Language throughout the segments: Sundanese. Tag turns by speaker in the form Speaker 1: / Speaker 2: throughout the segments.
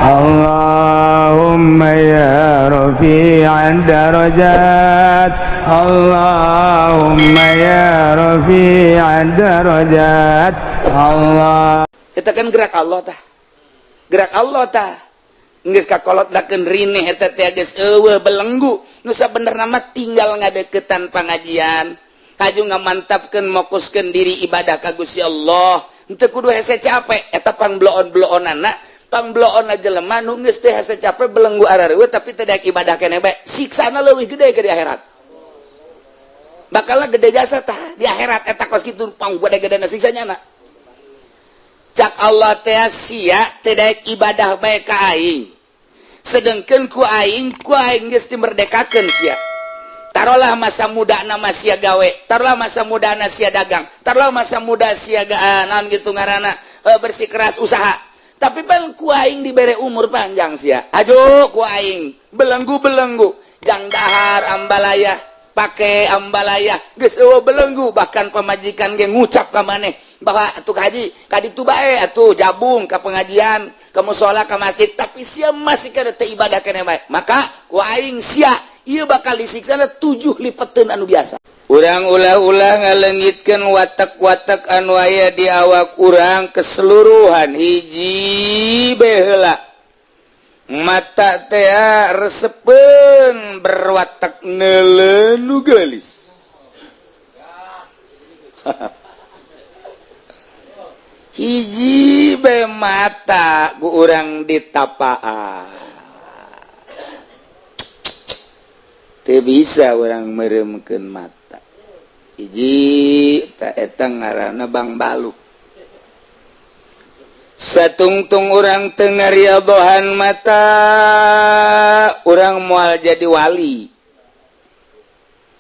Speaker 1: Allahumma ya rafi'ad darajat, Allahumma ya rafi'ad darajat, Allah.
Speaker 2: Eta kan gerak Allah tah, gerak Allah tah. Geus kakolot dakeun rineh eta teh geus eueuh belenggu. Nu sabenerna mah tinggal ngadeukeutan pangajian, kaju ngamantapkeun, mokuskeun diri ibadah ka Gusti Allah. Henteu kudu hese capek eta pangbloon-bloonana, pangbloon jelema nu geus teh hese capek, belenggu arareueuh, tapi teu daek ibadah keneh bae. Siksana leuwih gede ke di akhirat, bakal gede jasa tah di akhirat eta kos kitu, pang gede-gedena siksanya na. Cak Allah teh, sia teu daek ibadah bae ka aing, sedengkeun ku aing geus dimerdekakeun sia. Taruhlah masa muda nama sia gawe, taruhlah masa muda na sia dagang, taruhlah masa muda sia naon gitu ngaranna, bersikeras usaha, tapi pan ku aing dibere umur panjang sia. Aduh, ku aing belenggu-belenggu jang dahar ambalaya, pake ambalaya, geus eueuh belenggu. Bahkan pamajikan ge ngucap ka maneh bahwa atuh haji kaditu bae, atuh jabung ka pengajian, ke musola, ke masjid, tapi sia masih kada teu ibadah keneh bae, maka ku aing sia ieu bakal disiksa 7 lipeteun anu biasa. Urang ulah-ulah ngalengitkeun watak-watak anu aya di awak urang keseluruhan. Hiji bae heula, mata teh resepeun berwatak neuleu nu geulis. Hiji bae mata ku urang ditapaan, teu bisa urang meremkeun mata. Hiji ta eta ngaranna Bang Baluk. Satungtung urang teu ngariadohan mata, urang moal jadi wali.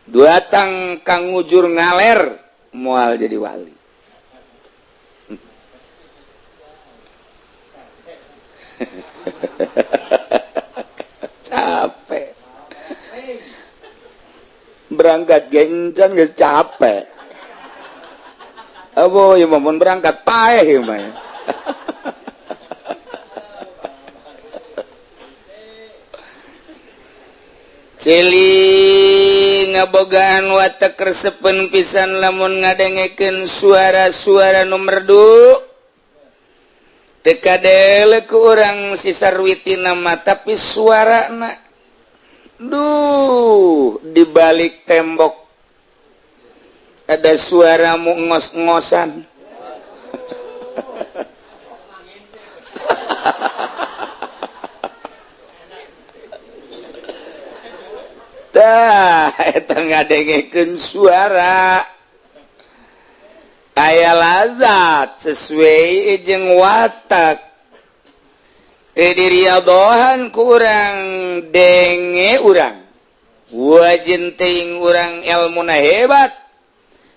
Speaker 2: Datang kang ngujur ngaler, moal jadi wali. Capek berangkat gencan, geus capek. Abo ya, mun berangkat paeh ya mah. Celi ngabogaan watak resepen pisan lamun ngadengekeun suara-suara nu merdu. Teu kadele ku urang si sarwiti nama, tapi suarana duh, di balik tembok ada suara mu ngos-ngosan. Tah, eta ngadengekeun suara aya lazat sesuai jeung watak diriadohan kurang denge urang wajin ting urang ilmuna hebat,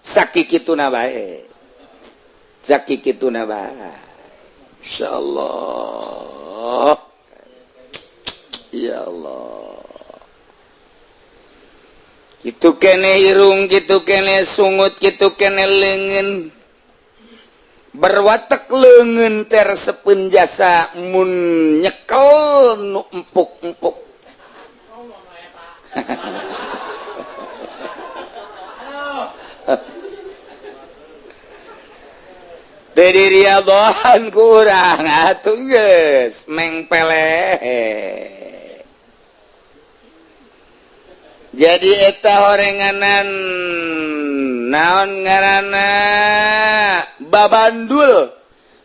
Speaker 2: sakikituna bae, sakikituna bae. Insyaallah, ya Allah. Gitu kene irung, gitu kene sungut, gitu kene leungeun, berwatak leungeun teh resepeun jasa mun nyekel nu empuk-empuk. Teu diriadohan ku urang atuh, geus mengpeleh. Jadi eta horenganan naon ngaranna, babandul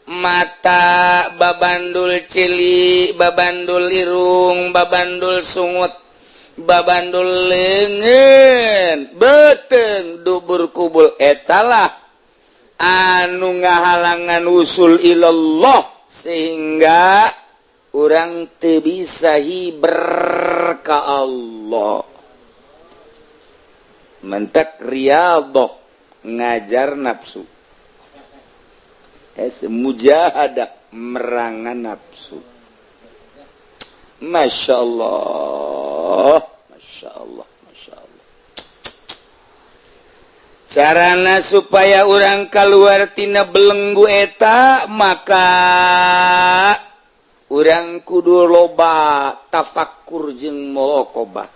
Speaker 2: mata, babandul cili, babandul irung, babandul sungut, babandul leungeun, beuteung, dubur kubul, etalah anu ngahalangan usul ilallah sehingga urang teu bisa hiber ka Allah. Mentak riyadhah ngajar nafsu, es mujahadah merangan nafsu. Masya Allah, Masya Allah, Masya Allah. Carana supaya orang keluar tina belenggu eta maka Urang kudu loba tafakur jeung muraqabah.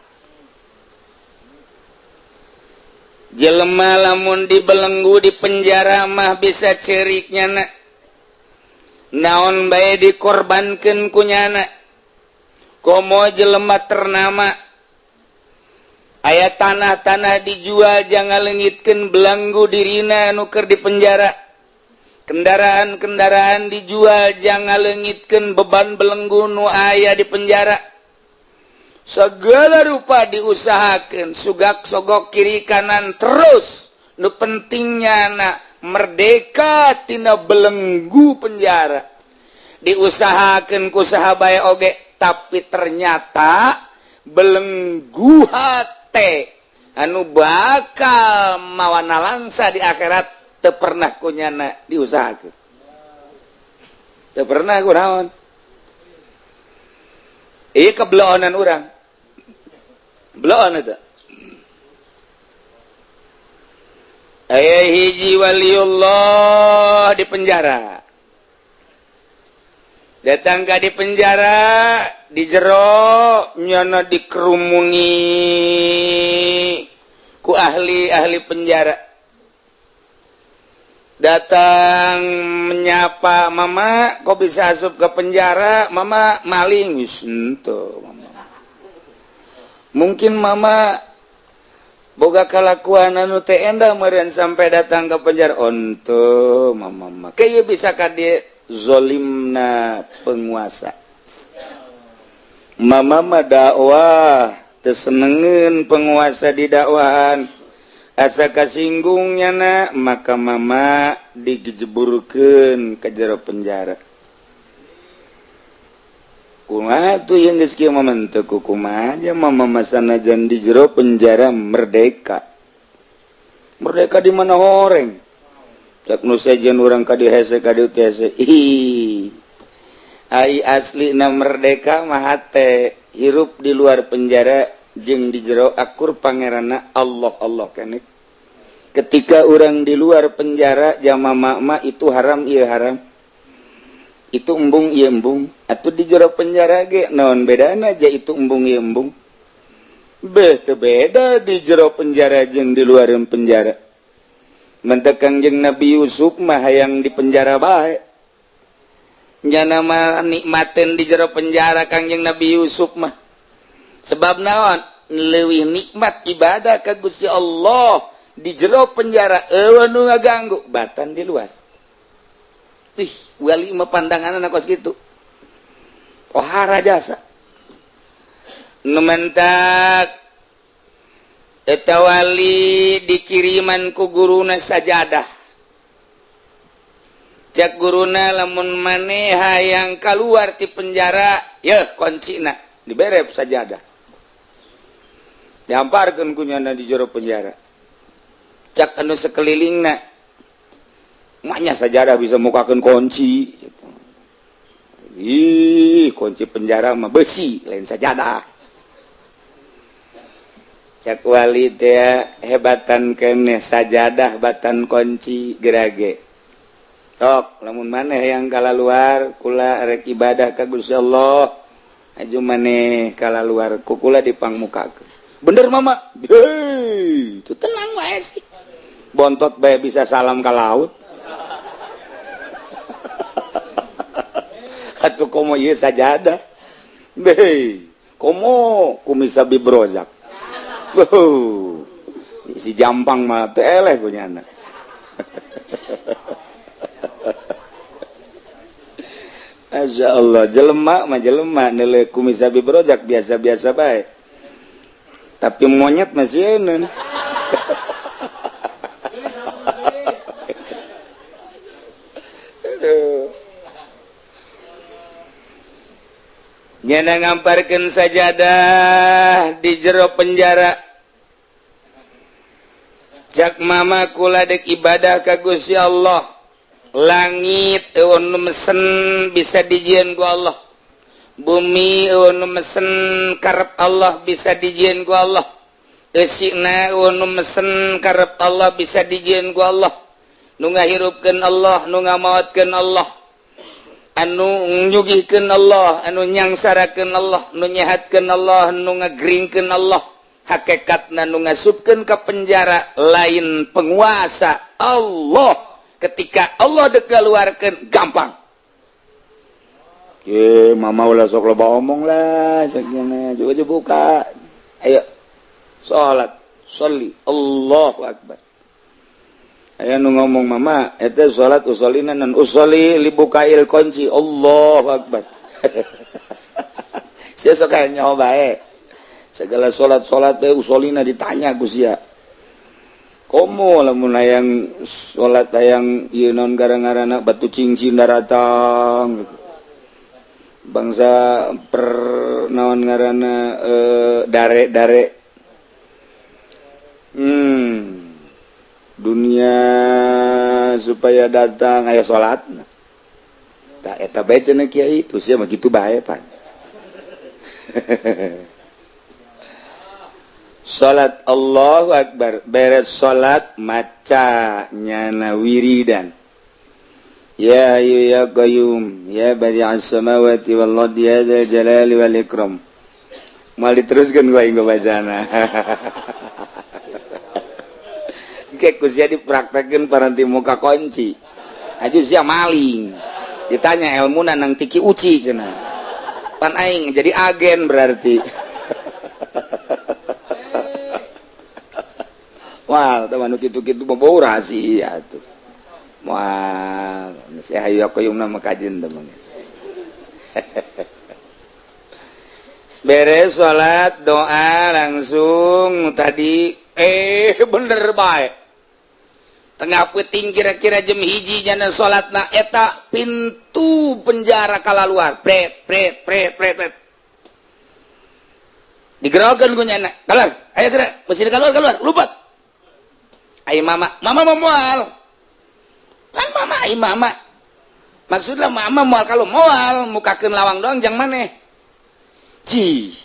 Speaker 2: Jelema lamun dibelenggu di penjara mah bisa cerik nyana, naon bae dikorbankeun ku nyana. Komo jelema ternama, aya tanah-tanah dijual jangan leungitkeun belenggu dirina nu keur di penjara. Kendaraan-kendaraan dijual jangan leungitkeun beban belenggu nu aya di penjara. Segala rupa diusahakan, sugak sogok kiri kanan terus. Nu pentingnya na merdeka tina belenggu penjara. Diusahakan ku saha bae oge, tapi ternyata belenggu hate anu bakal mawana langsa di akhirat teu pernah ku nyana diusahakeun. Teu pernah ku naon. Ieu kebeloonan urang. Beloon eta. Aya hiji waliullah di penjara. Datang ka di penjara, di jero nyana dikerumuni ku ahli-ahli penjara. Datang menyapa, "Mama, kok bisa asup ke penjara?" "Mama maling." Wis henteu, Mama. Mungkin mama boga kalakuan anu teu endah meureun sampai datang ke penjara. Onto mama mah. Kieu bisa ka dieu zolimna penguasa. Mama mah dakwah teu senengeun penguasa di dakwahan. Asa kasinggung nyana, maka mama digejeburkeun ka jero penjara. Kumaha tuh yang geus kieu mah teu kumaha aja mama mah sanajan di jero penjara merdeka. Merdeka di mana horeng? Cak nu sejen urang ka dieu hese ka dieu teh hese. Ih. Ai aslina merdeka mah hate hirup di luar penjara jeung di jero akur pangeranna Allah Allah keneh. Ketika urang di luar penjara jama mama itu haram ieu haram. Itu embung ieu embung. Atuh di jero penjara ge naon bedana aja itu embung ieu embung. Beh teu beda di jero penjara jeung di luar penjara. Mentek Kangjeng Nabi Yusuf mah hayang di penjara bae. Nyana mah nikmatin di jero penjara Kangjeng Nabi Yusuf mah. Sebab naon? Leuwih nikmat ibadah ka Gusti Allah di jero penjara eueuh nu ngaganggu batan di luar. Ih, wali mah pandangan kos kitu. Pohara jasa. Nu mentak eta wali dikiriman ku guruna sajadah. Cak guruna lamun maneh hayang kaluar ti penjara, yeuh kuncina dibere sajadah. Dihamparkeun ku nyana di jero penjara. Cak anu sekelilingna, maknya sajadah bisa mukakeun kunci. Ih, kunci penjara mah besi, lain sajadah. Cak wali teh hebatan keneh sajadah batan kunci gerage. Tok, lamun maneh yang kalaluar kula rek ibadah ka Gusti Allah. Aju maneh kalaluar ku kula dipangmukakeun. Bener mama? Hei, itu tenang wae sih. Bontot bae bisa salam ka laut. Atuh komo ieu sajadah. Hei, komo kumisa bibrozak. Wuh, si jampang mah teu eleh ku nyana. Masya Allah, jelema mah jelema neuleuh kumisa bibrozak biasa-biasa bae. Tapi monyet masih eun. Nyana ngamparkeun sajadah di jero penjara. Cak mama kula dek ibadah ka Gusti Allah. Langit eueuh nu mesen bisa dijieun ku Allah. Bumi eueuh nu mesen karep Allah bisa dijieun ku Allah. Eusina eueuh nu mesen karep Allah bisa dijieun ku Allah. Nu ngahirupkeun Allah, nu ngamaotkeun Allah. Anu nyugihkeun Allah, anu nyangsarakeun Allah, nu nyehatkeun Allah, nu ngageringkeun Allah. Hakikatna nu ngasupkeun ka penjara lain penguasa, Allah. Ketika Allah dek keluarkeun gampang. Ye, mama ulah sok loba omong lah, sakjana coba coba buka. Ayo salat, sholli, Allahu akbar. Aya nu ngomong mama, eta salat usolina nan usolli libukail kunci, Allahu akbar. Sia sok aya nyaho bae. Segala salat-salat bae usolina ditanya ku sia. Komo lamun hayang salat hayang ieu naon gara-garana batu cincin daratang gitu. Bangsa per naon ngaranna dare-dare. Dunia supaya datang aya salat. Tah eta bae cenah kiai, tuh sia mah kitu bae pan. Salat Allahu akbar, beres salat maca nyana wiridan. Ya hayyu ya qayyum ya badi'as samawati wal ardi ya dzal jalali wal ikram. Moal diteruskeun ku aing bacana. Kayak ku sia dipraktekeun paranti muka kunci. Aju sia maling. Ditanya ilmuna nang tiki uci cenah. Pan aing jadi agen berarti. Wah, teman kitu-kitu mah rahasia tuh. Moal, si hayu qayyum nama kajen teman. Beres salat doa langsung tadi bener bae. Tengah peuting kira-kira jam 1 jana salatna eta pintu penjara kalaluar. Pret pret pret pret pret. Digerokeun ku nyana. Keluar, ayo gerak, mesti keluar keluar, lupat. Ayo mama, mama mau moal. Kan mama ai mama. Maksudnya mama moal kalau moal mukakeun lawang doang jang maneh. Ci.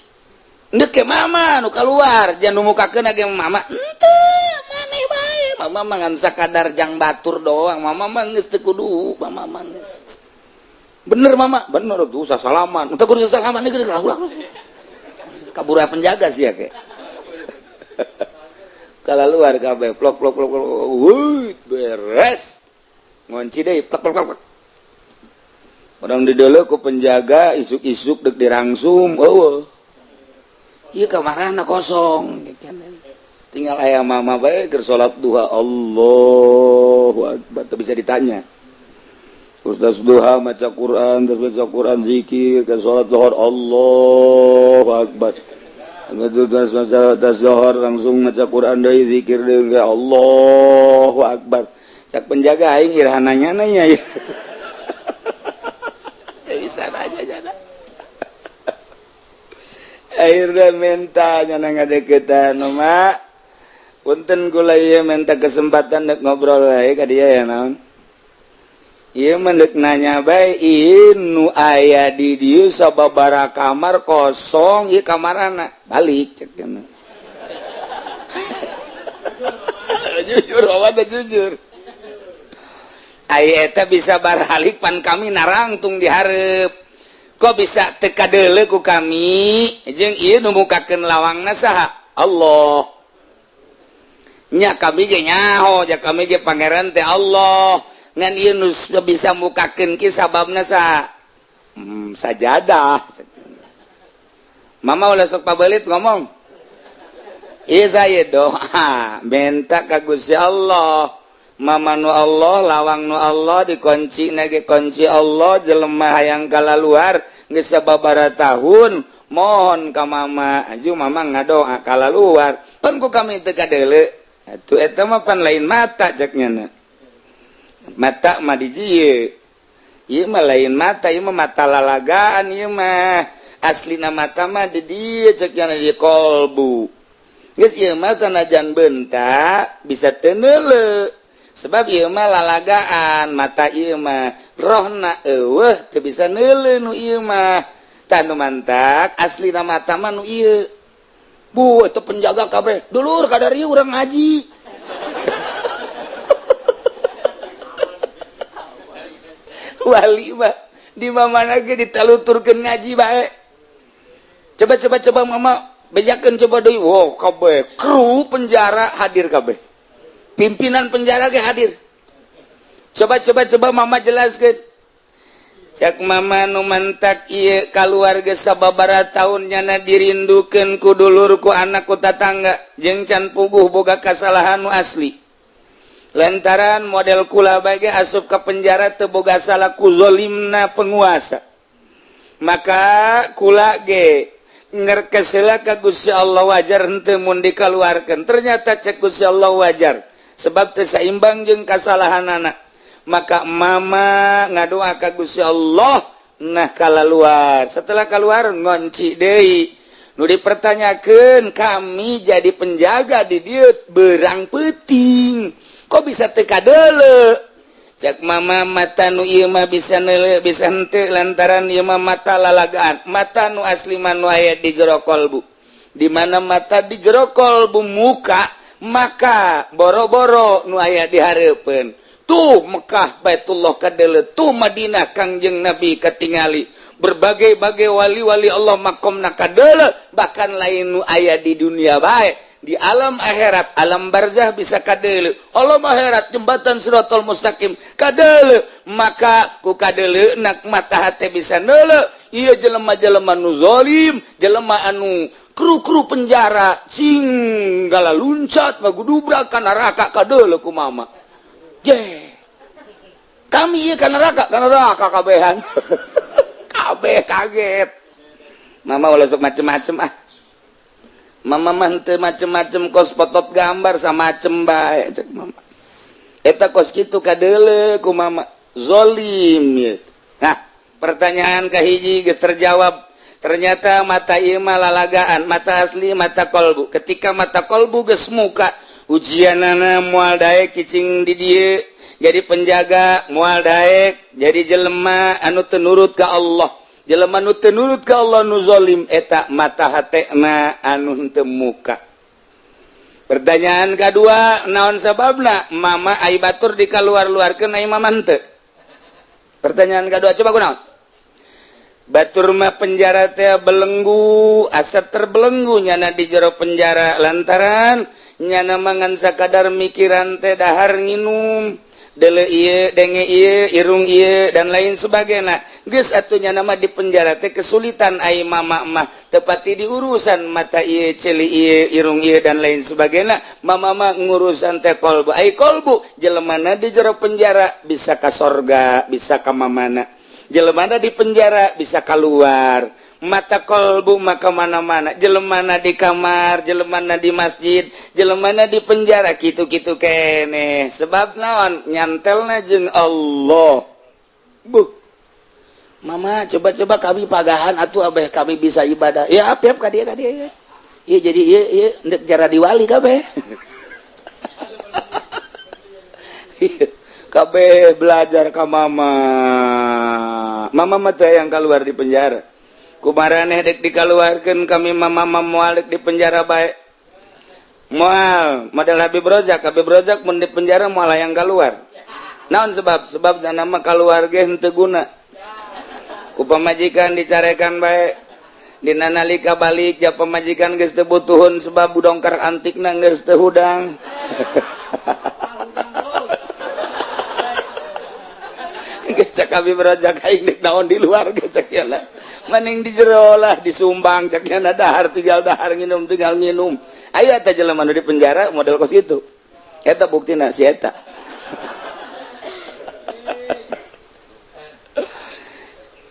Speaker 2: Ndek ke mama nu keluar, jangan nu mukakeun ge mama. Henteu, maneh bae. Mama mah ngan sakadar jang batur doang. Mama mah geus teu kudu, mama mah geus. Bener mama, bener tuh salaman. Teu kudu salaman geus ulah. Kabur penjaga sih ya ke. Kalau luar kabeh plok plok plok plok, wuih, beres. Ngunci deui plok plok plok. Orang di dulu ku penjaga isuk-isuk dek dirangsum, eueuh. Ieu kamarana kosong. Tinggal aya mama bae keur salat duha, Allahu akbar, teu bisa ditanya. Terus duha maca Quran, terus baca Quran zikir, ke salat zuhur Allahu akbar. Terus maca zuhur langsung maca Quran deui zikir deui Allahu akbar. Cak penjaga aing iraha nanya ya. Bisa aja jana. Akhirnya minta nyana ngadeukeutan mah. Punten kula ieu minta kesempatan dek ngobrol we ka dia ya naon. Ieu mah deuk nanya bae ieu nu aya di dieu sababaraha kamar kosong ieu kamarana. Balik cek cenah. Jujur awan jujur. Ai eta bisa baralik pan kami narangtung dihareup. Kok bisa teu kadeuleu ku kami jeung ieu nu mukakeun lawangna saha? Allah. Nya kami ge nyaho, ja kami ge pangeran teh Allah. Ngan ieu nu bisa mukakeun ki sababna saha? Sajadah. Mama ulah sok pabelit ngomong. Ieu saya doa minta ka Gusti Allah. Mama nu Allah, lawang nu Allah dikunci nage kunci Allah jelema hayang kalaluar geus sababaraha tahun mohon ka mama aju mama ngadoa kalaluar pan ku kami teu kadeuleu atuh eta mah pan lain mata cek nyana mata mah di dieu ieu mah lain mata ieu mah mata lalagaan ieu mah aslina mata mah di dieu cek nyana di kolbu geus ieu mah sanajan bentak bisa teu neuleu sebab ieu mah lalagaan mata ieu mah rohna eueuh teu bisa neuleu nu ieu mah tah nu mantak aslina mata mah nu ieu bu eta penjaga kabeh dulur kadari urang ngaji wali mah Di mana ge ditaluturkeun ngaji bae. Coba coba coba, Mama bejakeun coba deui. Wow, kabeh kru penjara hadir, kabeh pimpinan penjara ge hadir. Coba coba coba, Mama jelaskeun. Cek Mama, nu mantak ieu kaluarga sababaraha tahun nyana dirindukeun ku dulur, ku anak, ku tatangga, jeung can puguh boga kasalahan nu asli, lantaran model kula bage asup ke penjara teu boga salah, ku zolimna penguasa. Maka kula ge ngerkesela ka Gusti Allah, wajar henteu mun dikaluarkeun? Ternyata cek Gusti Allah wajar, sebab teu saimbang jeung kasalahanana. Maka Mama ngadoa ka Gusti Allah. Nah, luar, setelah keluar ngonci deui. Nu dipertanyakan, kami jadi penjaga di dieu berang peting, kok bisa teu kadeuleu? Cek Mama, mata nu ieu mah bisa neuleu bisa henteu lantaran ieu mah mata lalagaan. Mata nu asli mah nu aya di jero kolbu. Di mana mata di jero kolbu muka, maka boro-boro nu aya di hareupeun. Tuh Mekah, Baitullah kadeuleu, tuh Madinah, Kangjeng Nabi katingali, berbagai-bagai wali-wali Allah makomna kadeuleu. Bahkan lain nu aya di dunia bae, di alam akhirat, alam barzah bisa kadeuleu, alam akhirat jembatan Siratal Mustaqim kadeuleu. Maka ku kadeuleu nak mata hate bisa neuleu ieu jelema-jelema nu zalim, jelema anu kru-kru penjara cing gala luncat magudubrak ka neraka, kadeuleu ku Mama. Je kami ieu ka neraka, ka neraka kabehan. Kabeh kaget. Mama ulah sok macem-macem ah. Mama mah henteu macem-macem, kos potot gambar samacem bae. Cek Mama eta kos kitu kadeuleu ku Mama zolim ya. Nah, pertanyaan kahiji geus terjawab. Ternyata mata ieu mah lalagaan, mata asli mata kolbu. Ketika mata kolbu geus muka, ujianana moal daek cicing di dieu jadi penjaga, moal daek jadi jelema anu teu nurut ka Allah. Jelema nu teu nurut ka Allah, nu zalim, eta mata hatena anu henteu muka. Pertanyaan kedua, naon sababna Mama ai batur dikaluar-luarkeun, ai Mama henteu? Pertanyaan kedua, coba kunaon? Batur mah penjara teh belenggu, asa terbelenggu nyana di jero penjara, lantaran nyana mangan sakadar mikiran teh dahar nginum, deuleu ieu, denge ieu, irung ieu, dan lain sebagainya. Geus atuh nyana mah di penjara teh kesulitan. Ai Mama mah tepati di urusan mata ieu, ceuli ieu, irung ieu, dan lain sebagainya. Mama mah ngurusan teh kolbu. Ai kolbu jelemana di jero penjara bisa ka sorga, bisa ka mamana. Jelemana di penjara bisa keluar, mata kolbu maka mana-mana. Jelemana di kamar, jelemana di masjid, jelemana di penjara gitu-gitu kene. Sebab naon? Nyantelna jeung Allah. Bu Mama, coba-coba kami pagahan atuh abeh kami bisa ibadah ya. Apiap ka dia, ka dia ya. Iya, jadi iya iya ndek cara diwali kabeh. Kabeh belajar ka Mama. Mama mah teh yang keluar di penjara. Kumaraneh dek dikaluarkeun kami, Mama mah moal dek di penjara bae. Moal model Habib Rozak. Habib Rozak mun di penjara moal yang keluar. Naon sebab? Sebab nama keluar ge henteu guna. Ku pamajikan dicarekan bae. Dina nalika balik ja pamajikan geus teu butuhun, sebab budongkar antikna geus teu hudang. Geus cek Habib Rozak, aing dek naon di luar ge, cek lah. Mending di jero lah, disumbang, ceknya. Dahar tinggal dahar, nginum tinggal nginum. Ayo, eta jelema nu di penjara model kos itu, eta buktina si eta.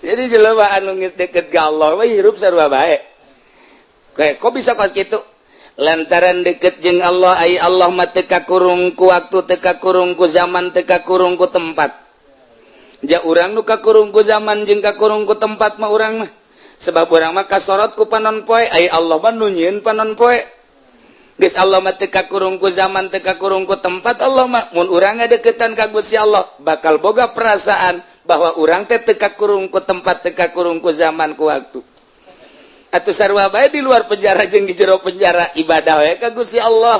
Speaker 2: Jadi jelema anu geus deket ka Allah mah hirup sarua bae. Kayak kok bisa kos kitu? Lantaran deket jeung Allah. Ai Allah mah teu kakurung ku waktu, teu kakurung ku zaman, teu kakurung ku tempat. Ja urang nu kakurung ku zaman jeung kakurung ku tempat mah urang mah, sebab urang mah kasorot ku panon poe. Ai Allah mah nu nyieun panon poe. Geus Allah mah teu kakurung ku zaman, teu kakurung ku tempat. Allah mah mun urang ngadeukeutan ka Gusti Allah bakal boga perasaan bahwa urang teh teu kakurung ku tempat, teu kakurung ku zaman, ku waktu. Atuh sarua bae di luar penjara jeung di jero penjara, ibadah we ka Gusti Allah.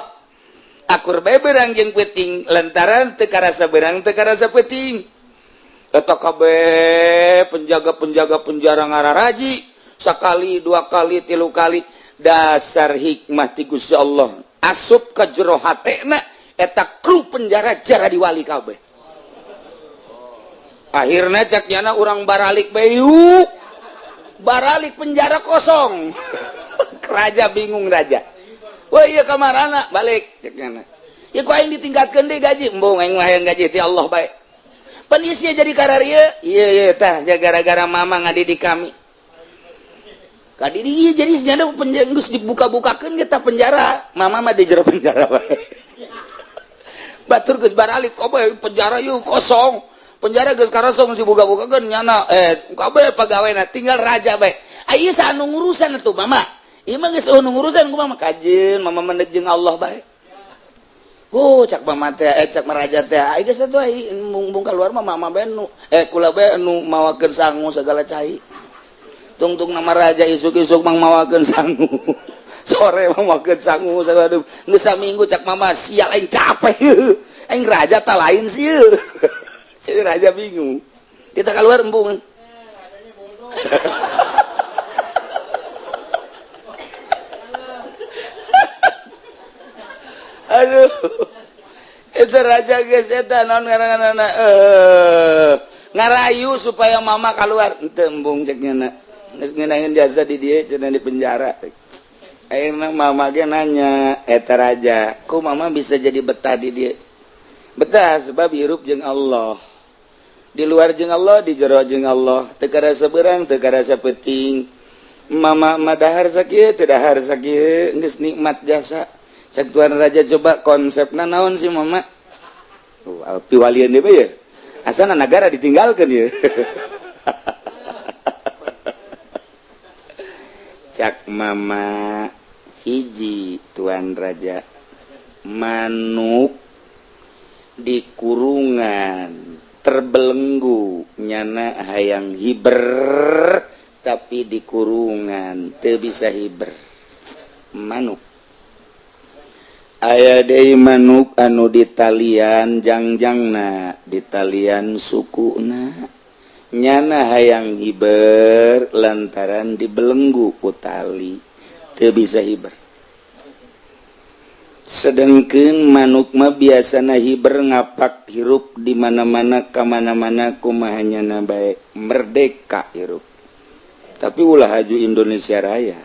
Speaker 2: Akur bae beurang jeung peuting, lantaran teu karasa beurang, teu karasa peuting. Eta kabeh penjaga-penjaga penjara ngararaji sakali, dua kali, tilu kali. Dasar hikmah ti Gusti Allah asup ke jero hatena eta kru penjara jara diwali kabeh. Akhirnya cak nyana, urang baralik bae, baralik, penjara kosong. Raja bingung, raja. Wah, iya, kamarana balik cak nyana. Ya, ku aing ditingkatkeun deui gaji. Embung, aing mah hayang gaji ti Allah bae. Pan ieu jadi kararieu. Iya iya, tah gara-gara mama ngadidik kami. Kadidik ieu jadi senyana penjara geus dibuka-bukakeun kita penjara. Mama mah di jero penjara bae. Batur geus baralik, kabeh penjara yuk kosong. Penjara geus karosong dibuka-bukakeun nyana, kabeh pegawai tinggal raja bae. Aya anu ngurusan atuh mama. Ieu mah geus anu ngurusan ku mama kajeun, mama mendek jeung Allah bae. Oh, cak mama teh, cak maraja teh, ai geus atuh ai embung keluar mah mama bae nu kula bae nu mawakeun sangu segala cai. Tungtung nama raja isuk-isuk mang mawakeun sangu. Sore mawakeun sangu segala. Geus saminggu cak mama, sial, aing capek. Aing raja tak lain sih. Si raja bingung. Kita keluar embung. Aduh. Itu raja geus eta naon ngaranna, ngarayu supaya mama keluar. Henteu, embung, cek nyana. Geus ngeunaheun jasa di dieu cenah di penjara. Akhirna mama ge nanya eta raja, "Ku mama bisa jadi betah di dieu?" Betah sebab hirup jeung Allah. Di luar jeung Allah, di jero jeung Allah. Teu karasa beurang, teu karasa peuting. Mama mah dahar sakieu, teu dahar sakieu, geus nikmat jasa. Cek tuan raja, coba konsepna naon sih mama? Oh, piwalian deui ya. Asana negara ditinggalkan ya. Cak mama, hiji, tuan raja, manuk di kurungan terbelenggu nyana hayang hiber, tapi di kurungan teu bisa hiber. Manuk aya deui, manuk anu ditalian jangjangna, ditalian sukuna, nyana hayang hiber, lantaran dibelenggu ku tali teu bisa hiber. Sedangkan manuk mah biasana hiber, ngapak hirup di mana-mana, ka mana-mana, kumaha nyana bae, merdeka hirup. Tapi ulah haju Indonesia Raya.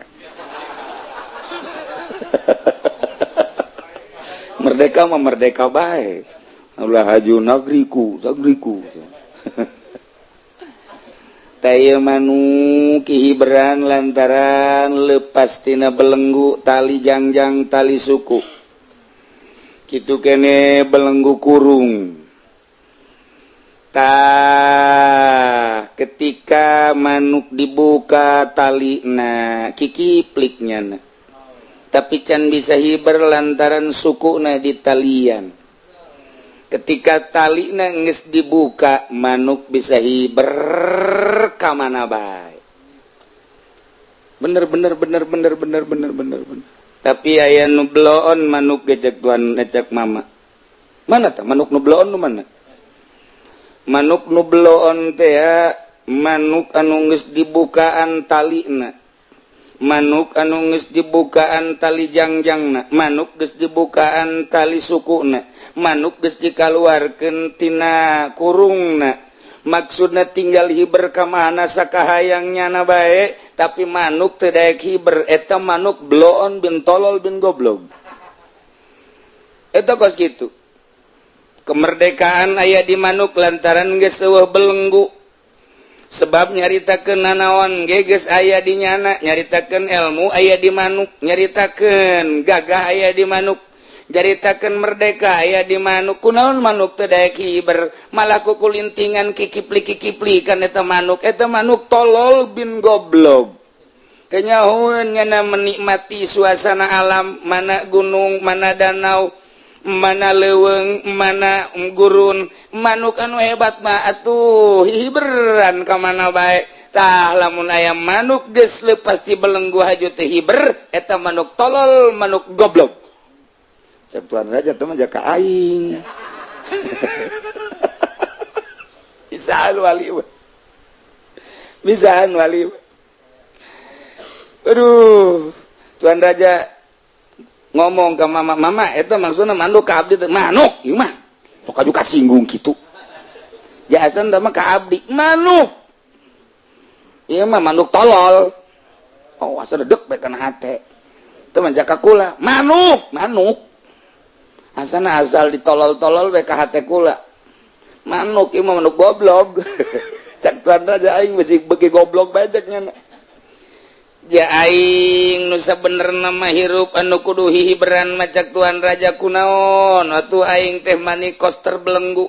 Speaker 2: Merdeka mah merdeka bae, ulah haju nagriku nagriku. Taya manuk hiberan lantaran lepas tina belenggu tali jangjang, tali suku, kitu kene belenggu kurung. Tah, ketika manuk dibuka tali na, kikipliknya na, tapi can bisa hiber lantaran suku na di talian. Ketika tali na geus dibuka, manuk bisa hiber ka mana bae. Bener bener bener bener bener bener bener bener. Tapi aya nu bloon manuk gejek tuan ngecek mama. Mana tah manuk nu bloon nu mana? Manuk nu bloon teh ya, manuk anu geus dibukaan talina, manuk anu geus dibukaan tali jangjangna, manuk geus dibukaan tali sukuna, manuk geus dikaluarkeun tina kurungna, maksudna tinggal hiber ka mana sakahayang nyana bae, tapi manuk teu daek hiber. Eta manuk bloon bin tolol bin goblok. Eta kos kitu kemerdekaan aya di manuk lantaran geus eueuh belenggu, sebab nyaritakeun nanaon ge geus aya di nyana, nyaritakeun ilmu aya di manuk, nyaritakeun gagah aya di manuk, nyaritakeun merdeka aya di manuk. Kunaon manuk teu daek hiber, malah kukulintingan, kikipli kikipli kan? Eta manuk, eta manuk tolol bin goblok. Kenyahoeun nyana menikmati suasana alam, mana gunung, mana danau, mana leuweung, mana gurun. Manuk anu hebat mah atuh hiberan ka mana bae. Tah, lamun aya manuk geus leupas ti belenggu haju teu hiber, eta manuk tolol, manuk goblok. Cek tuan raja, teh mah ka aing. Bisaan wali mah, bisaan wali mah. Aduh, Tuan Raja ngomong ke mama, "Mama, itu maksudnya manuk ka abdi teh?" "Manuk ieu mah, sok aju kasinggung kitu." Jahasan mah ka abdi, "Manuk ieu mah, manuk tolol." Oh, asa dedek bae kana hate teu jaka kula. "Manuk, manuk." Asana asal ditolol-tolol bae ka hate kula. "Manuk ieu mah, manuk goblok." Cak Tuan Raja, "Aing besi beuki goblok bae." Cak nya, "Ja aing nu sabenerna mah hirup anu kudu hihiberan mah," cak Tuan Raja, "kunaon atuh aing teh mani kos terbelenggu?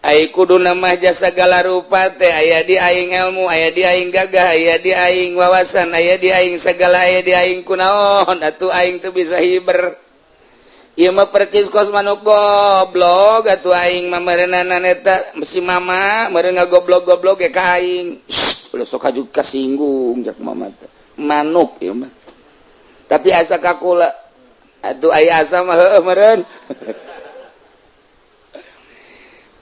Speaker 2: Ai kudu nama jasa segala rupa teh aya di aing, ilmu aya di aing, gagah aya di aing, wawasan aya di aing, segala aya di aing. Kunaon atuh aing teu bisa hiber? Ieu mah percis kos manuk goblok atuh aing mah meureunana eta." Si mama meureun ngagoblok-goblok ge ka aing. "Ulah sok aju kasinggung," cak mama teh. "Manuk ieu mah." Tapi asa ka kula atuh, aya asa mah heueuh meureun.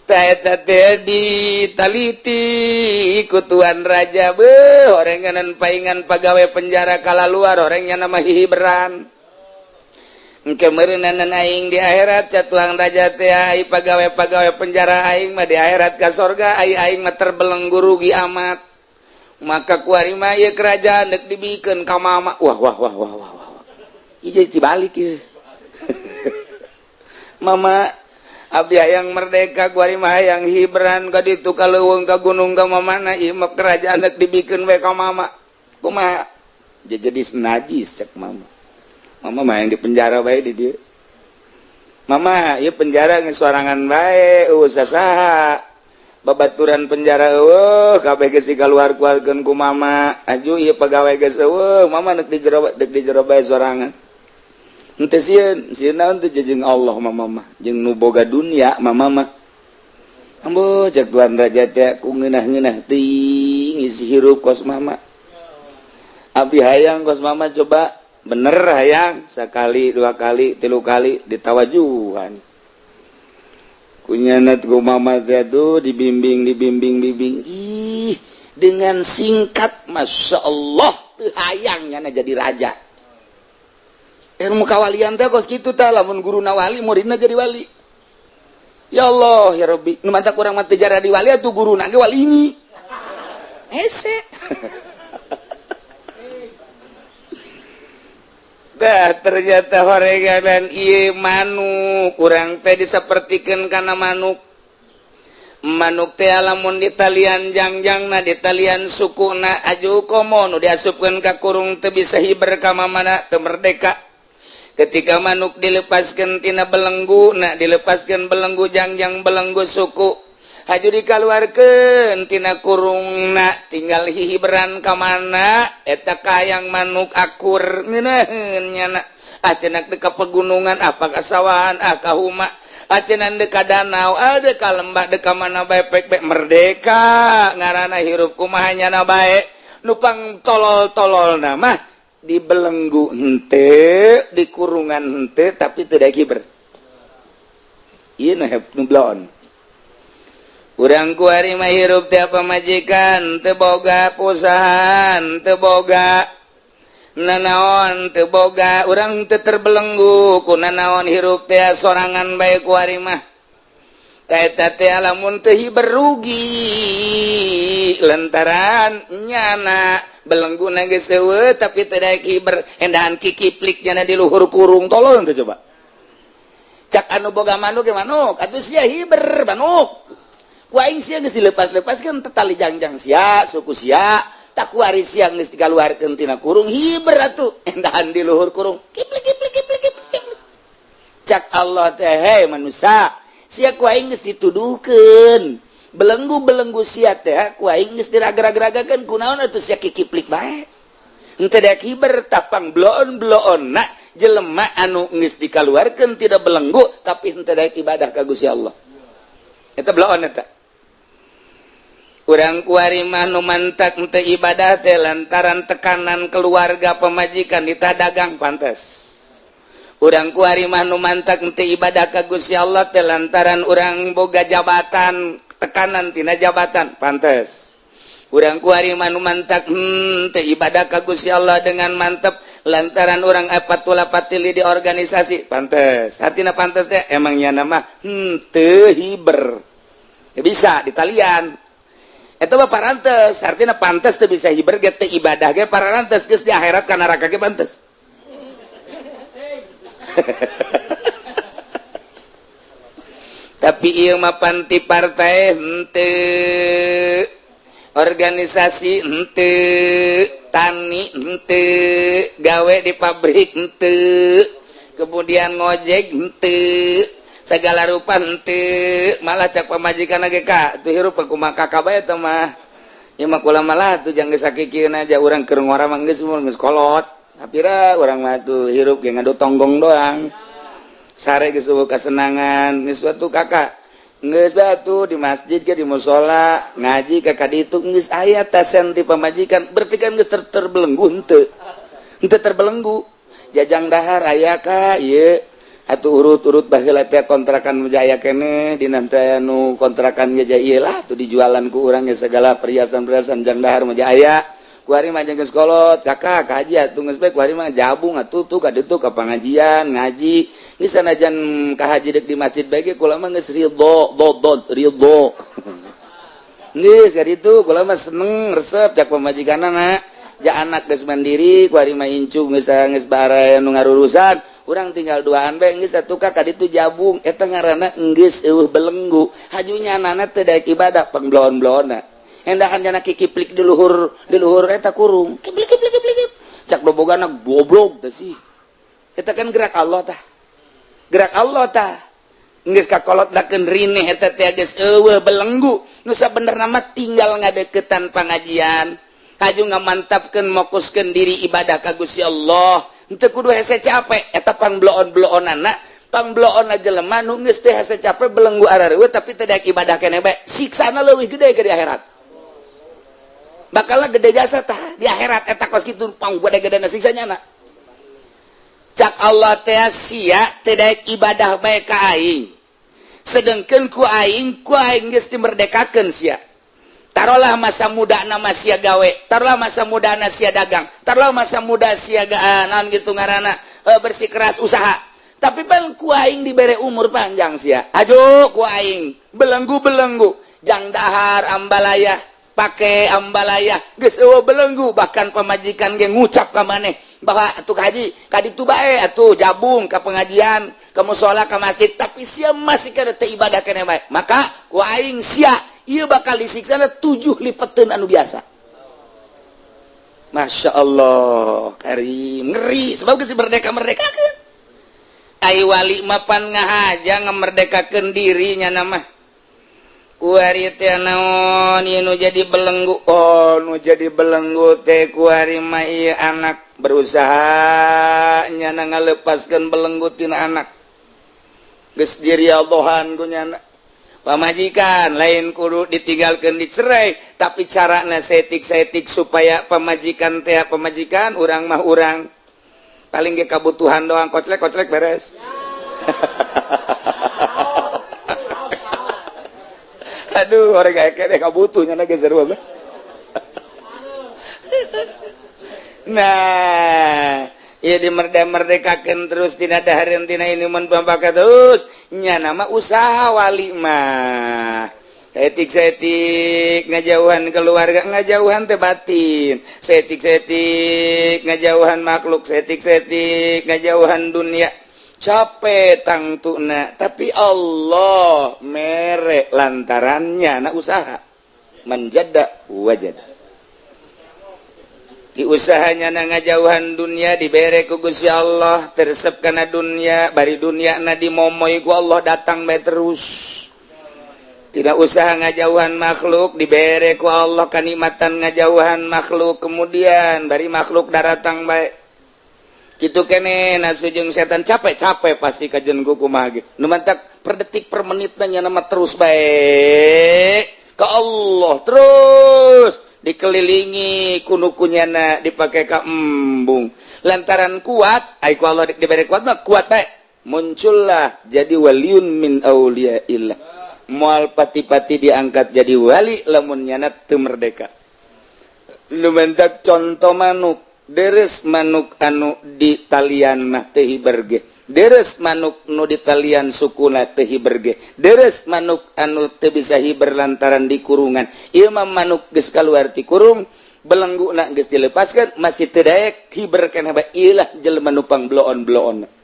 Speaker 2: Eta teh ditaliti ku Tuan Raja, beuh, orenganan paingan pagawe penjara kala luar, orangnya nama hihiberan. Engke meureunanan aing di akhirat, cak Tuan Raja teh, ai pagawe-pagawe penjara aing mah di akhirat ka sorga, ai aing mah terbelenggu, rugi amat. Maka kuari mah ieu kerajaan deuk dibikeun ka mama. Wah, wah, wah, wah, wah, wah, ieu dibalik ieu. "Mama, abdi hayang merdeka, kuari mah hayang hiberan ka ditu, ka leuweung, ka gunung, ka mamana. Ieu mah kerajaan deuk dibikeun we ka mama, kumaha?" "Jadi najis," cek mama. "Mama mah yang di penjara bae di dieu. Mama, ieu penjara geus sorangan bae, eueuh sasaha babaturan. Penjara eueuh, kabeh geus dikaluar-keluarkeun ku mama. Aju ieu pegawai geus eueuh. Mama deuk di jero, deuk di jero bae sorangan. Henteu sieun, sieun naon teh jeung Allah mama mah, jeung nu boga dunia mama mah." "Ambo," cek Tuan Raja teh, "ku ngeunah-ngeunah teuing isi hirup kos mama. Abdi hayang kos mama." Coba bener hayang sekali, dua kali, tilu kali ditawajuhan kunyanat ku mama teh tuh, dibimbing, dibimbing, bimbing. Ih, dengan singkat, masya Allah, teu hayang nyana jadi raja. Ilmu kawalian teh kos kitu tah, lamun guruna wali, muridna jadi wali. Ya Allah ya Rabbi, nu mantak urang mah teu jadi wali atuh guruna ge wali ini hese. Dah, ternyata horeganan ieu manuk, kurang teh disapertikeun kana manuk. Manuk teh lamun ditalian jangjangna, ditalian sukuna, aju komo nu diasupkeun ka kurung, teu bisa hiber ka mamana, teu merdeka. Ketika manuk dilepaskan tina belenggu, nah, dilepaskan belenggu jangjang, belenggu suku, haju dikeluarkan tina kurungna, tinggal hihiberan ka mana eta kayang manuk akur ngeunaheun nyana. Ah, cenah ka pegunungan, apa ka sawahan, ah, ka huma, ah, cenah ka danau, ah, ka lembah, ka mana bae, pek pek merdeka ngaranna hirup. Kumaha nyana bae, nupang tolol-tolol nama dibelenggu hente, di kurungan hente, tapi tidak kiber. Ieu nu bloon. Urang kuari mah hirup teh pamajikan teu boga, perusahaan teu boga, nanaon teu boga, urang teu terbelenggu ku nanaon, hirup teh sorangan bae kuari mah. Eta teh lamun teu berugi lantaran nyana belenggu geus eueuh, tapi teu daek hiber, endahan kikiplik nyana di luhur kurung. Tolong teh coba. Cak anu boga manuk ge, "Manuk atuh sia hiber, manuk. Ku aing sia geus dilepas-lepaskeun tali jangjang sia, suku sia, tak kuari sia geus dikaluarkeun tina kurung, hiber atuh." Endahan di luhur kurung kiplik kiplik kiplik kiplik kiplik. Cak Allah teh, "Hei manusia, sia ku aing geus dituduhkeun belenggu-belenggu sia teh, ku aing geus diraga-ragakeun, kunaon atuh sia kikiplik bae, henteu daek hiber?" Tapang bloon-bloon na jelema anu geus dikaluarkeun tidak belenggu tapi henteu daek ibadah ka Gusti Allah. Eta bloon eta. Urang kuari mah nu mantak henteu ibadah teh lantaran tekanan keluarga, pemajikan ditah dagang, pantes. Urang kuari mah nu mantak henteu ibadah ka Gusti Allah teh lantaran urang boga jabatan. Tekanan tina jabatan, pantes. Urang kuari mah nu mantak teu ibadah ka Gusti Allah dengan mantep lantaran urang patula patili di organisasi, pantes. Artina pantes teh emangnya nama teu hiber ya, bisa ditalian itu mah parantes. Artinya pantes teu bisa hiber ge, teu ibadah ge parantes, geus di akhirat ka neraka ge pantes. Tapi ieu mah panti partai henteu, organisasi henteu, tani henteu, gawe di pabrik henteu, kemudian ngojek henteu, segala rupa henteu. Malah cak pamajikan ge, "Ka tuh hirup kumaha kakak bae teh mah ieu mah." Kula malah tuh jangan geus sakikieun aja, urang keur ngora mah geus geus kolot, tapi ra urang mah tuh hirup ge ngadu tonggong doang, sare geus euweuh kasenangan, geus atuh kakak geus batu di masjid ke di musola ngaji ka kaditu, geus aya tasen di pamajikan. Berarti kan geus terbelenggu henteu? Henteu terbelenggu. Jajang dahar aya ka ieu atuh, urut-urut baheula teh kontrakan jaya kene dina teh nu kontrakan ge ieu lah tuh, dijualan ku urang ge segala perhiasan-perhiasan, jang dahar mah aya. Kuari mah geus kolot, kakak kaji atuh geus bae, kuari mah jabung atuh tuh ka ditu ka pangajian ngaji geus, sanajan ka haji deuk di masjid bae ge kula mah geus ridho do do ridho, geus ka ditu kula mah seneng resep. Cak pamajikanna, "Ja anak geus mandiri, kuari mah incu geus geus baraya nu ngarurusan, urang tinggal duaan bae, geus atuh ka ditu jabung." Eta ngaranna geus euweuh belenggu. Hajunya anana teu daek ibadah, pangbloon-bloonna endahan jana kikiplik di luhur eta kurung kiplik kiplik kiplik. Cak bobogana, "Goblok teh sih." Eta kan gerak Allah tah, gerak Allah tah. Geus kakolot dakeun rineh eta teh geus euweuh belenggu. Nu sabenerna mah tinggal ngadeukeutan pangajian, haju ngamantapkeun, mokuskeun diri ibadah ka Gusti Allah, henteu kudu hese capek. Eta pangbloon-bloonana, pangbloon jelema nu geus teh hese capek, belenggu arareueuh, tapi teu daek ibadah keneh bae. Siksana leuwih gede ke di akhirat, bakal gede jasa tah di akhirat eta kos kitu, pang gede-gede siksanya. Na cak Allah teh, "Sia teu daek ibadah bae ka aing, sedengkeun ku aing geus dimerdekakeun sia. Taruhlah masa muda nama sia gawe, taruhlah masa muda na sia dagang, taruhlah masa muda sia naon gitu ngaranna, bersikeras usaha, tapi pan ku aing dibere umur panjang sia. Ajo ku aing belenggu-belenggu, jang dahar ambalaya, pake ambalaya, geus euweuh belenggu." Bahkan pamajikan ge ngucap ka maneh bahwa, "Atuh haji ka ditu bae atuh, jabung ka pengajian, ke musola, ke masjid," tapi sia masih kada teu ibadah keneh bae, maka ku aing sia ieu bakal disiksa 7 lipeteun anu biasa. Masya Allah karim, ngeri, sebab geus merdeka merdekakeun. Ai wali mapan ngahaja ngamerdekakeun dirinya nama. Kuari teh naon ieu nu jadi belenggu? Oh, nu jadi belenggu teh kuari mah ieu anak. Berusaha nyana ngalepaskeun belenggu tina anak, geus diriadhohan ku nyana. Pamajikan lain kudu ditinggalkan, dicerai, tapi carana setik-setik supaya pamajikan teh pamajikan urang mah urang paling ge kabutuhan doang, koclek koclek beres. Aduh, orang kayak kayak kabutuhnya lagi seru apa. Nah, ya dimerdeka-merdekakan terus, tidak ada hari tina ini men terus nya nama usaha wali mah etik-setik ngajauhan keluarga, ngajauhan teh batin, setik-setik ngajauhan makhluk, setik-setik ngajauhan dunia, capek tangtuna, tapi Allah merek lantarannya na usaha. Menjada wajada di usahanya na ngajauhan dunia, dibere ku Gusti Allah teresep kana dunia, bari dunia na dimomoy ku Allah, datang bae terus. Tidak usaha ngajauhan makhluk, dibere ku Allah kanikmatan ngajauhan makhluk, kemudian bari makhluk daratang bae gitu kene, nafsu jeung setan capek-capek pasti kajen ku kumaha ge. Nu mantak per detik per menit nya nama terus bae ke Allah, terus dikelilingi kunukunyana dipakai ka embung lantaran kuat. Ai ku Allah diberi kuat mah kuat bae, muncullah jadi waliun min auliyaillah. Moal pati-pati diangkat jadi wali lamun nyana teu merdeka. Nu mentak contoh manuk, deres manuk anu di talian mah teu hiber ge, deres manuk nu di talian sukuna teu hiber ge, deres manuk anu teu bisa hiber lantaran di kurungan. Ieu mah manuk geus kaluar ti kurung, belenggu na geus dilepaskan, masih teu daek hiber keneh bae. Ieu lah jelema nu pang bloon-bloon.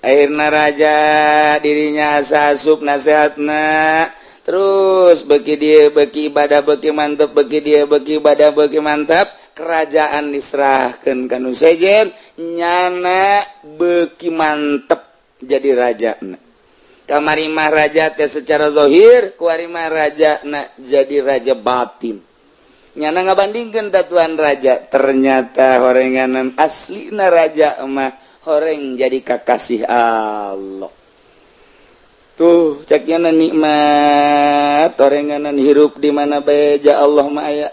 Speaker 2: Akhirna raja dirinya asa asup nasehatna terus, beki dia beki ibadah beki mantap, beki dia beki ibadah beki mantap, kerajaan diserahkan ka nu sejen, nyana beki mantep jadi raja. Kamari mah raja teh secara zahir, kuari mah raja na jadi raja batin. Nyana ngabandingkeun tatuan raja, ternyata horenganan aslina raja mah horeng jadi kakasih Allah. Tuh ceknya nikmat horenganan hirup di mana bae ja Allah mah aya,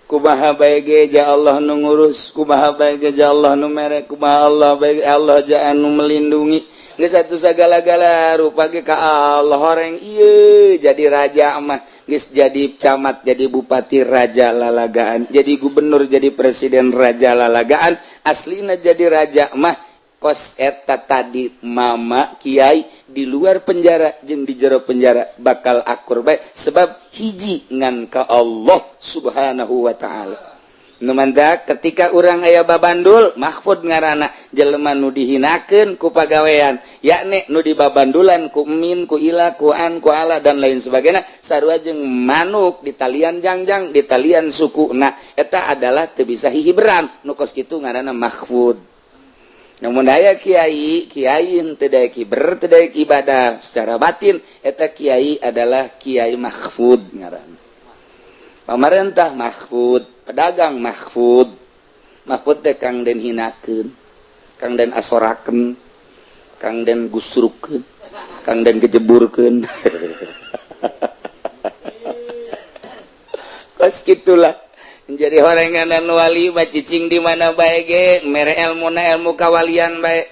Speaker 2: kumaha bae ge ja Allah nu ngurus, kumaha bae ge ja Allah nu mere, kumaha Allah bae Allah ja anu melindungi. Geus atuh sagala-gala rupa ge ka Allah horeng ieu jadi raja mah. Geus jadi camat, jadi bupati raja lalagaan, jadi gubernur, jadi presiden raja lalagaan. Aslina jadi raja mah kos eta tadi mama kiai di luar penjara jeung di jero penjara bakal akur bae, sebab hiji ngan ka Allah Subhanahu wa taala. Nu mantak ketika urang aya babandul, mahfud ngaranna jelema nu dihinakeun ku pagawean, yakni nu dibabandulan ku min, ku ila, ku an, ku ala dan lain sebagainya, sarua jeung manuk di talian jangjang, di talian suku. Nah, eta adalah teu bisa hihiberan, nu kos kitu ngaranna mahfud. Namun aya kiai, kiai teu daek hiber, teu daek ibadah secara batin, eta kiai adalah kiai mahfud ngaranna. Pamarentah mahfud, pedagang mahfud. Mahfud teh kang den hinakeun, kang den asorakeun, kang den gusrukeun, kang den kejeburkeun. Kos kitulah jadi horenganan wali mah cicing di mana bae ge mere elmuna ilmu kawalian bae.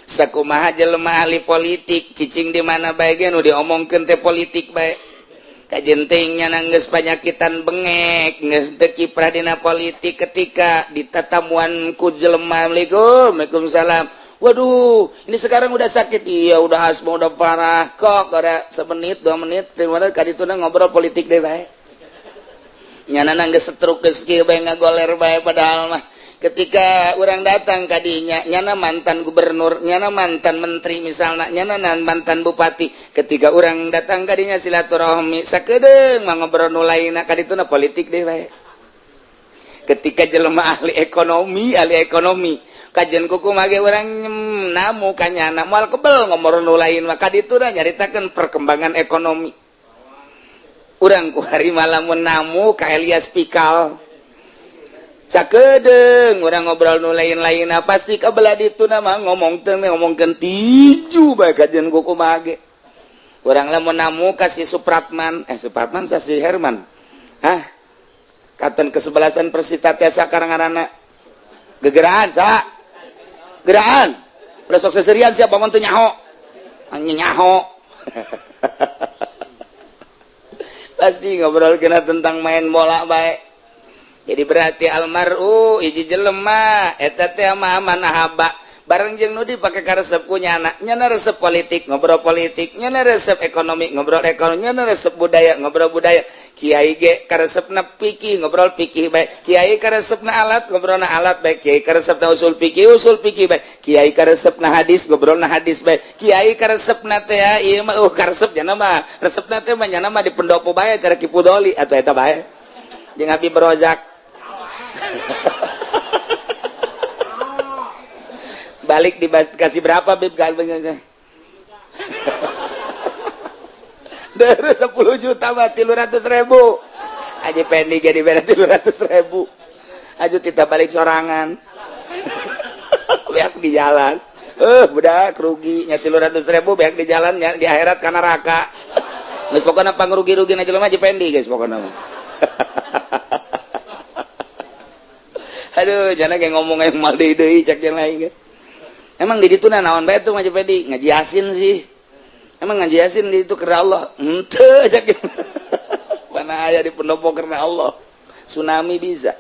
Speaker 2: Sakumaha jelema ahli politik cicing di mana bae ge nu diomongkeun teh politik bae. Kajentingnya nangges panyakitan bengek geus teu kiprah dina politik, ketika ditatamuan ku jelema, "Assalamualaikum." "Waalaikumsalam." "Waduh, ini sekarang udah sakit." "Iya, udah asma udah parah." Kok ada semenit 2 menit terima kali itu ngobrol politik deh bae. Nyana nangges stroke geus kieu bae ngagoler bae. Padahal mah ketika orang datang kadinya, nyana mantan gubernur, nyana mantan menteri misalnya, nyana mantan bupati, ketika orang datang kadinya silaturahmi sakedeung mah ngobrol nu lainna, kadituna politik deh bae. Ketika jelema ahli ekonomi, ahli ekonomi kajian kuku mage orang namu kanyana moal kebel ngomong nu lain mah, kadituna nyaritakeun perkembangan ekonomi. Urang ku hari malam namu ka Elias Pikal, sakedeung urang ngobrol nu lain-lain, pasti kabelah ditu nama ngomong teh ngomongkeun tiju bae kajian kuku mage. Urang lamun namu kasih Supratman, Supratman sasi Herman, hah, katen kesebelasan Persita teh sakarang ngaranna gegeraan sa geraan udah sok seserian siapa bangun tuh nyaho nyaho. Pasti ngobrol kena tentang main bola bae. Jadi berarti almaru hiji jelema eta teh mah manahaba bareng jeung nu dipake karesep ku nyana. Nyana resep politik ngobrol politik, nyana resep ekonomi ngobrol ekonomi, nyana resep budaya ngobrol budaya. Kiai ge karesepna fikih ngobrol fikih bae, kiai karesepna alat ngobrolna alat bae, kiai karesepna usul fikih usul fikih bae, kiai karesepna hadis ngobrolna hadis bae, kiai karesepna teh ieu mah karesep nyana mah resepna teh mah nyana mah di pendopo bae cara Ki Pudoli atau eta bae jeung Habib Rozak. Balik dikasih berapa Bib galbengnya? Dari 10 juta mah 300.000. Aja pendi jadi beda 300.000. Aja kita balik sorangan. Beak di jalan. Budak rugi nya 300.000 beak di jalan nya di akhirat kana neraka. Geus pokona pangrugi-rugi na jelema Haji Pendi guys pokona mah. Aduh, jangan kayak ngomong yang mal deui deui cek yang lain. Emang di ditu naon bae tuh Haji Pendi? Ngaji Yasin sih. Emang ngaji Yasin itu karena Allah? Henteu aja. Mana aya di pendopo karena Allah? Tsunami bisa.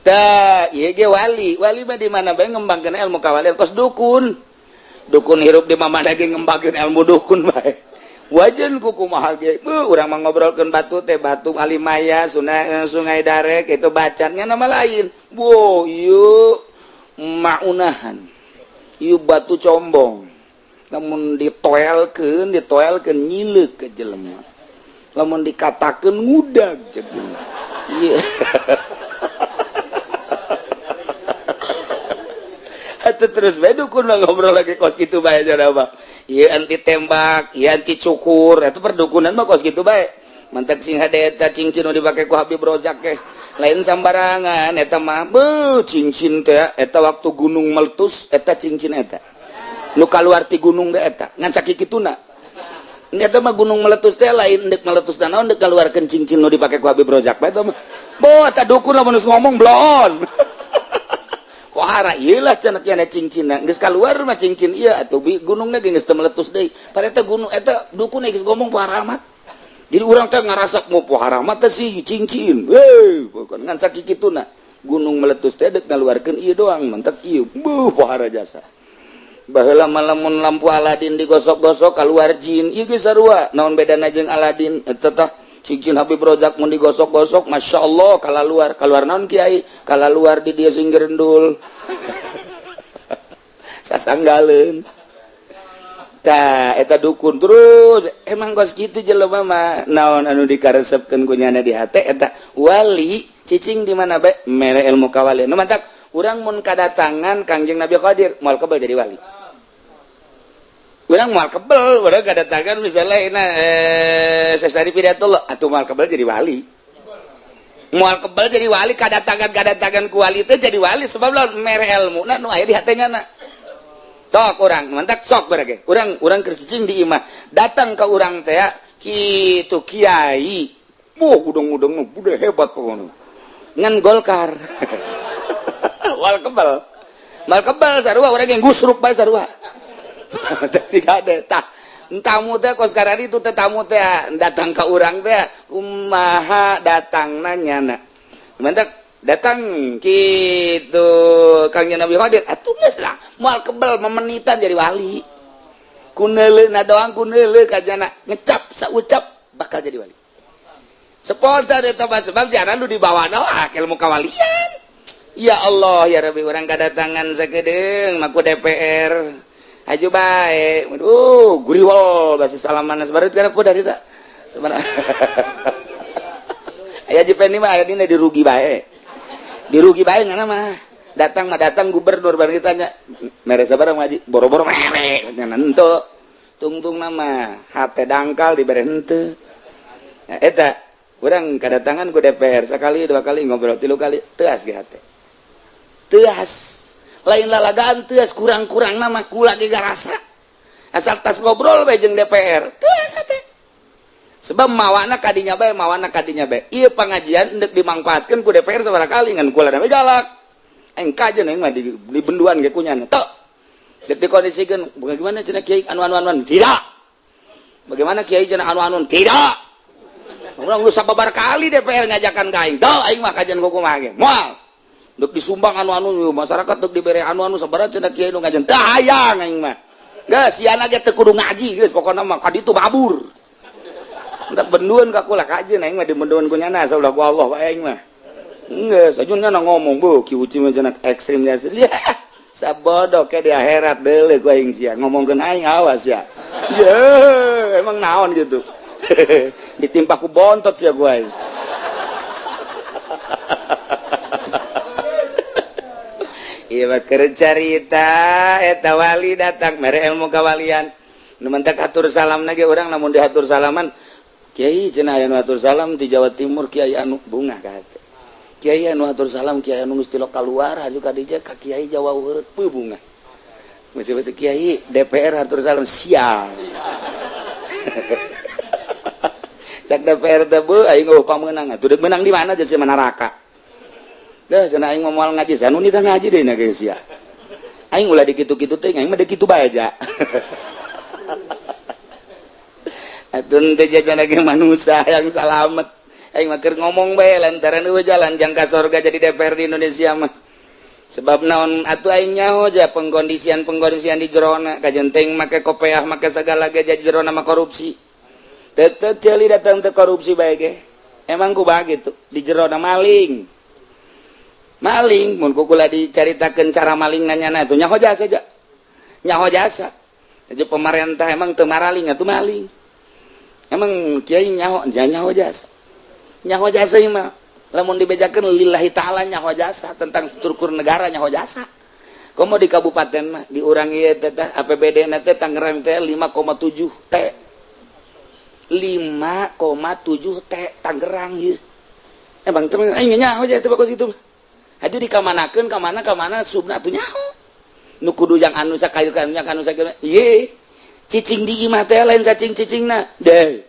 Speaker 2: Tah, ieu ge wali. Wali mah di mana bae ngembangkeun ilmu kawalian kos dukun. Dukun hirup di mana ge ngembangkeun ilmu dukun bae. Wajan ku kumaha ge. Beuh, urang mah ngobrolkeun batu teh, batu Alimaya, sungai, sungai Darek itu bacanya nama lain. Wo, ieu maunahan. Ieu batu combong. Lamun ditoelkeun, ditoelkeun nyileuk ke jelema. Lamun dikatakeun ngudag cek jelema. Iya. Atuh terus bae dukun mah ngobrol lagi kos kitu bae cenah mah. Ieu anti tembak, ieu anti cukur, eta perdukunan mah kos kitu bae. Mantak sing hade eta cincin nu dipake ku Habib Rozak ge. Lain sambarangan eta mah, beuh cincin teh eta waktu gunung meletus eta cincin eta. Nu kaluar ti gunung teh eta, ngan sakikituna. Eta mah gunung meletus teh lain deuk meletus naon, deuk kaluarkeun cincin nu dipake ku Habib Rozak bae eta mah. Boh eta dukun lamun geus ngomong bloon. Kohara ieu lah cenah kieu cincinna geus kaluar mah cincin ieu atuh gunungna ge geus teu meletus deui. Padahal eta gunung eta dukun geus ngomong pohara amat. Jadi urang teh ngarasa mau pohara amat teh sih cincin. Heuh, bukan ngan sakikituna. Gunung meletus teh deuk ngaluarkeun ieu doang, mantak ieu. Beuh pohara jasa. Baheula mah lamun lampu Aladin digosok-gosok kaluar jin, ieu geus sarua. Naon bedana jeung Aladin? Eta tah cincin Habib Rozak mun digosok-gosok, Masya Allah kalaluar. Kaluar naon kiai? Kalaluar di dia sing gerendul. Sasanggaleun. Tah eta dukun terus emang kos kitu jelema mah naon anu dikaresepkeun ku nyana di hate eta wali cicing di mana bae mere ilmu kawalian. Nu mantak urang mun kadatangan Kangjeng Nabi Khadir moal kebel jadi wali. Urang moal kebel, urang kadatangan misalnya ina Sesari Pidatullah atuh moal kebel jadi wali. Moal kebel jadi wali kadatangan ku wali teh jadi wali sebab lamun mere ilmu na nu aya di hate nyana. Tok urang mantak sok berage. Urang urang keur cicing di imah, datang ke urang teh kitu kiai. Wah, udang-udang udah hebat pokoknya. Ngan Golkar. Moal kebel. Moal kebel sarua urang yang gusruk bae sarua. Sih ada tah. Tamu teh kos karari itu teh tamu teh datang ke urang teh kumaha datangna nyana. Mantak datang gitu Kang Nabi Khadir atuh geus lah moal kebel memenitan jadi wali. Ku neuleuh na doang ku neuleuh ka jana ngecap saucap bakal jadi wali. Spontan eta mah sebab jangan lu dibawa doa ilmu kawalian. Ya Allah ya Rabbi urang kadatangan sakedeung maku DPR. Aju bae. Aduh, guriwol basi salaman sabareut kana ku dari ta. Sebenarnya. Aya Jepeni mah aya dina dirugi bae. Dirugi bae ngana mah. Datang mah datang gubernur bareng ditanya, mere sabaraha ngaji? Boro-boro mere nya henteu. Tungtung nama hate dangkal dibere henteu. Nah, eta urang kadatangan ku DPR sekali dua kali ngobrol tilu kali teuas ge hate. Teuas. Lain lalagaan teuas kurang-kurang nama kula ge garasa. Asal tas ngobrol bae jeung DPR, teuas hate. Sebab mawana kadinya bae, mawana kadinya bae. Ieu pangajian endek dimangfaatkeun ku DPR sabaraha kali ngan kula bae galak. Aing kajeun aing mah di benduan ge kunyana. Tok. Dek dikondisikeun, bagaimana cenah kiai anu-anu-anu? Tidak. Bagaimana kiai cenah anu-anu? Tidak. Urang geus sababar kali DPR ngajakan ka aing. Tok aing mah kajian kumaha ge. Moal. Dek disumbang anu-anu masyarakat dek dibere anu-anu sabaraha cenah kiai nu ngajian. Teu hayang aing mah. Geus siana ge teu kudu ngaji geus pokona mah ka ditu babur. Entak benduan ka kula kajeun aing mah di benduan ku nyana saulah ku Allah bae aing mah. Geus aja nyana ngomong beuh ki uci mah cenah ekstrim nya. Sabodoh ke di akhirat deuleuh ku aing sia ngomongkeun aing awas ya. Ye, emang naon gitu. Ditimpa ku bontot sia ku aing. Ieu mah keur carita eta wali datang mere ilmu kawalian. Nu mentak atur salam ge urang lamun diatur salaman kiai cenah aya nu atur salam di Jawa Timur kiai anu bungah ka hate. Kiai anu atur salam kiai anu geus tilok kaluar haju ka dieu ka kiai Jawa Heureut bungah. Betul-betul kiai DPR atur salam sial. Cak DPR teh beuh aing eueuh pamenang atuh deuk menang di mana jeung si neraka. Dah cenah aing moal ngaji anu nitah ngaji deui na geus sia. Aing ulah dikitu-kitu teh aing mah deuk kitu bae ja. Atuh teh jajan lagi manusia yang salamet. Aing mah keur ngomong bae lantaran eueuh jalan jangka sorga jadi DPR di Indonesia mah. Sebab naon atuh aing nyaho ja pengkondisian-pengkondisian di jerona kajen teuing make kopeah make sagala ge jadi jerona mah korupsi. Tetep ceuli datang teh korupsi bae ge. Emang kumaha gitu di jerona maling. Maling mun ku kula dicaritakeun cara maling nanyana atuh nyaho jasa ja. Nyaho jasa. Jadi pemerintah emang teu maraling atuh maling. Emang kiai nyaho nyaho jasa. Nyaho jasa mah lamun dibejakeun lillahi ta'ala nyaho jasa tentang struktur negara nyaho jasa. Komo di kabupaten mah di urang ieu teh APBD na teh Tangerang teh 5,7 T. 5,7 T Tangerang ieu. Emang teh aing nyaho jasa teh bagus itu. Aju dikamanakeun ka mana ka mana subna atuh nyaho. Nu kudu yang anu sakayu kan yang anu sakieu ieu. Cicing di imah teh lain cacing cicingna. Deh.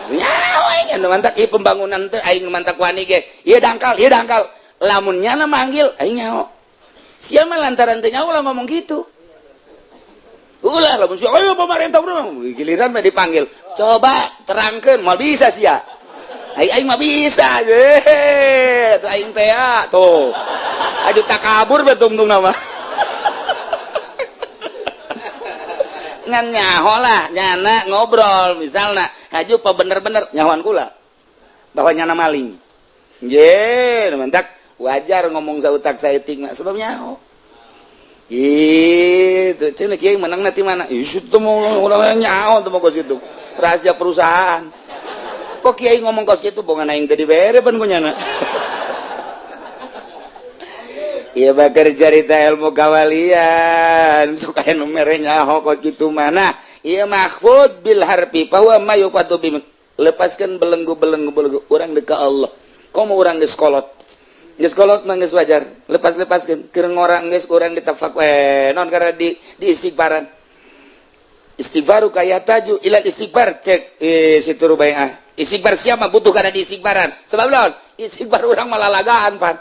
Speaker 2: Nyaho aing anu mantak ieu pembangunan teh aing mantak wani ge. Ieu dangkal, ieu dangkal. Lamun nyana manggil aing nyaho. Sia mah lantaran teh nyaho ulah ngomong gitu. Ulah lamun sia ayo pemerintah bro, giliran mah dipanggil. Coba terangkeun moal bisa sia. Aing aing mah bisa ye. Tuh aing teh ya tuh. Aju takabur be tungtung nama. Ngan nyaho lah nyana ngobrol misalna haju pa bener-bener nyahoan kula bahwa nyana maling. Nggih, mantak wajar ngomong sautak saeutik mah sebab nyaho. Gitu, cenah kiai menang nanti mana? Ih, teu mau urang nyaho teu mau situ. Rahasia perusahaan. Kok kiai ngomong kos kitu bongan aing teu dibere pan ku nyana. Iya bakar carita ilmu kawalian suka nu mere nyaho kos kitu mana. Iya mahfud bil harfi bahwa ma yuqadu bi lepaskan belenggu-belenggu belenggu urang deuk ka Allah. Komo urang geus kolot. Geus kolot mah geus wajar. Lepas-lepaskeun keur ngorang geus urang ditafakur non karena di istighfaran. Istighfaru kaya taju ilal istighfar cek situ rubaiah. Istighfar siapa butuh karena di istighfaran. Sebab naon? Istighfar urang malah lagaan pan.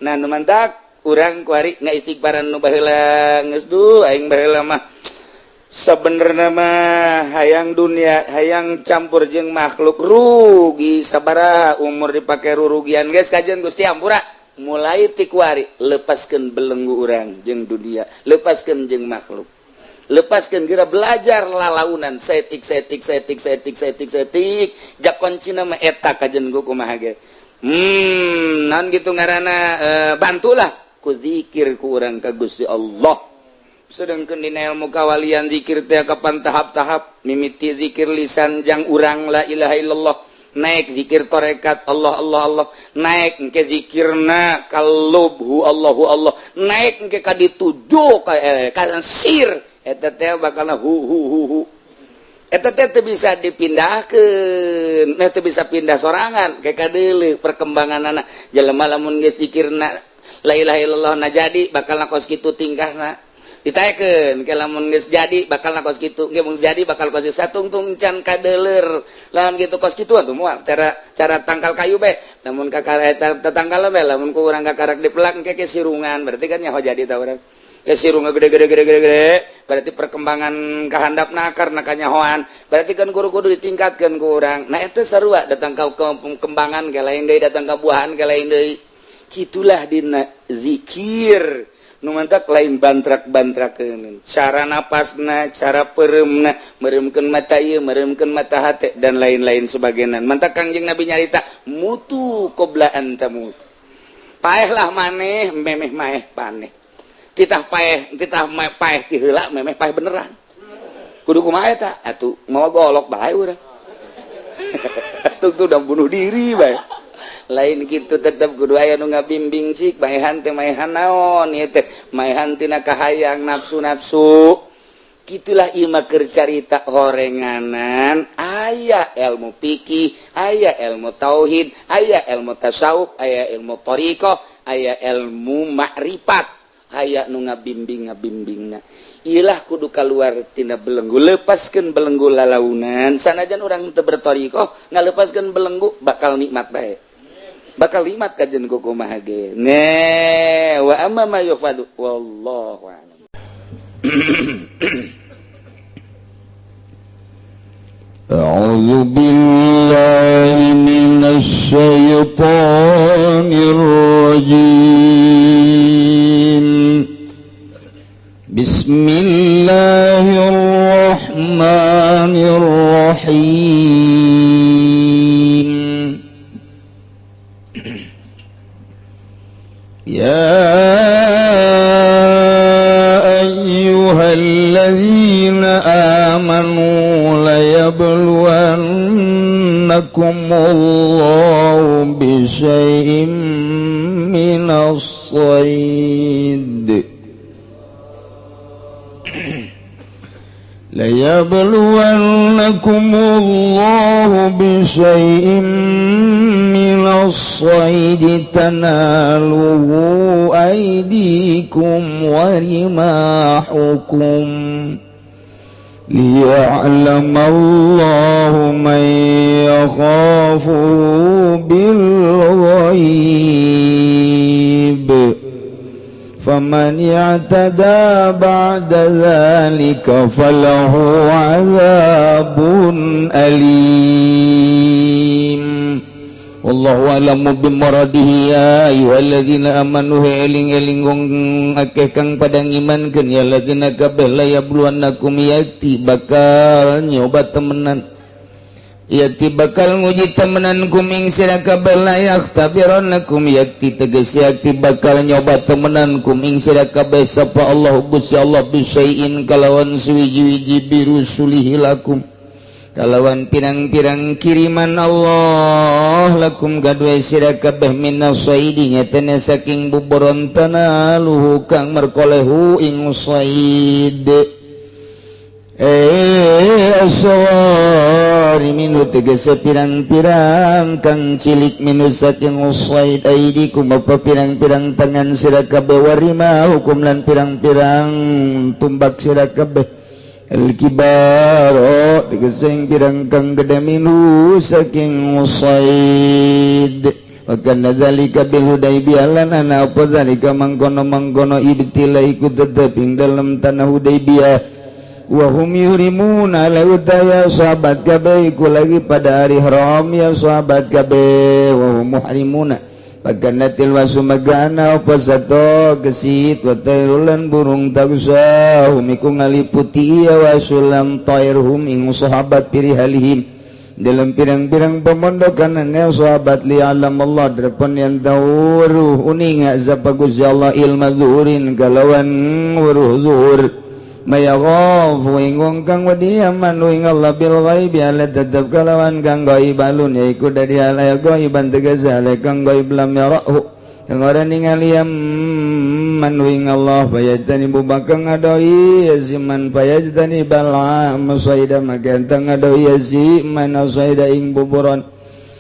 Speaker 2: Nah nu mantak urang kuari nggak istighfaran nu baheula geus duh aing baheula mah sabenerna mah hayang dunia hayang campur jeung makhluk rugi sabaraha umur dipake rurugian geus kajian Gusti ampura mulai ti kuari lepaskeun belenggu urang jeung dunia lepaskeun jeung makhluk lepaskeun geura belajar lalaunan setik setik setik setik setik setik jak kuncina mah eta kajian ku kumaha ge non gitu ngaranna bantulah ku zikir ku urang ka Gusti Allah. Sedangkan dina ilmu kawalian zikir teh kapan tahap-tahap mimiti zikir lisan jang urang la ilaha illallah naik zikir torekat Allah Allah Allah naik engke zikirna kalub hu Allahu Allah naik engke ka dituju ka sir eta teh bakalna hu hu hu hu eta teh teu bisa dipindahkeun teu bisa pindah sorangan ke kadeuleu perkembanganana jelema lamun geus zikirna la ilaha illallah na jadi bakal kos kitu tingkahna ditaekeun ke lamun geus jadi bakal kos kitu ge mun jadi bakal kos satungtung can kadeuleur lamun kitu kos kitu atuh moal cara cara tangkal kayu be lamun kakara eta tetangkal be lamun ku urang kakarak dipelak engke ke sirungan berarti kan nyaho jadi ta urang ke sirungan gede gede gede gede gede berarti perkembangan kahandapna karena kanyahoan berarti kan guru kudu ditingkatkeun ku urang. Nah eta sarua datang ka kembangan ke lain deui datang ka buahan ke lain deui. Gitulah dina zikir nu mantak lain bantrak-bantrakeun cara napasna cara pereumna mereumkeun mata ieu mereumkeun mata hate dan lain-lain sebagainya. Mantak Kangjeng Nabi nyarita mutu qabla an tamut paehlah maneh memeh maeh paneh titah paeh titah paeh ti heula memeh paeh beneran kudu kumaha eta atuh mawa golok bae urang atuh tuh udah bunuh diri bae lain gitu tetap kudu aya nu ngabimbing cik maehan teh maehan naon ieu teh maehan tina kahayang nafsu-nafsu. Gitulah ieu mah keur carita horenganan aya ilmu fikih aya ilmu tauhid aya ilmu tasawuf aya ilmu thariqah aya ilmu makrifat aya nu ngabimbing ngabimbingna. Ilah kudu keluar tina belenggu lepaskeun belenggu lalaunan sanajan urang teu berthariqah ngalepaskeun belenggu bakal nikmat bae bakal nikmat kajen ku kumaha ge ne wa amma ma yufadu wallahu a'lam.
Speaker 3: أعوذ بالله من الشيطان الرجيم. بسم الله الرحمن الرحيم. يا أيها الذين آمنوا ليبلونكم الله بشيء من الصيد ليبلونكم الله بشيء من الصيد تناله أيديكم ورماحكم ليعلم الله من يخافه بالغيب فمن اعتدى بعد ذلك فله عذاب أليم. Wallahu a'lamu bimuradihi. Ya ayyuhalladzina amanu, eling-eling wong akeh kang pada ngimankeun, ya ladzina kabeh, la yabluwannakum yati bakal nyoba temenan, yakti bakal nguji temenan kum ing sira kabeh, la yakhtabirannakum yakti tegese yakti bakal nyoba temenan kum ing sira kabeh sapa Allah Gusti Allah bisyai'in kalawan suwiji-wiji birusulihi lakum kalawan pirang-pirang kiriman Allah lakum gadwe sira kabeh minas saidi nyatana saking buburon tanaluhu kang merkolehu ing said aswari minu tegese pirang-pirang kang cilik minu saking said aidikum apa pirang-pirang tangan sira kabeh warima hukum lan pirang-pirang tumbak sira kabeh al-kibaro tegese pirang kang gede minu saking said. Wa kana dzalika bil Hudaybiyah lan ana apa dzalika mangkono-mangkono ibtila iku tetep ing dalam tanah Hudaybiyah wa hum yuhrimuna lautaya sahabat kabeh iku lagi pada hari haram ya sahabat kabeh wa hum muhrimuna. Pakanatil wasu magana apa sato gesit wa tairulan burung tagsahum iku ngaliputi ya wasulam tairhum ing sahabat pirihalihim dalam pirang-pirang pemondokan ya sahabat li alam Allah derpon yang tawuruh uninga sapa Gusti Allah ilma zuhurin kalawan wuruh zuhur mayaghafu ing wong kang wedi aman ing Allah bil ghaibi ala tetep kalawan kang ghaib alun yaiku dari ala ghaiban tegese ala kang ghaib lam yarahu kang ora ningali man ing Allah fayajtani bakal ngadoi siman fayajtani bala masaida maka entang ngadoi si man saida ing buburon.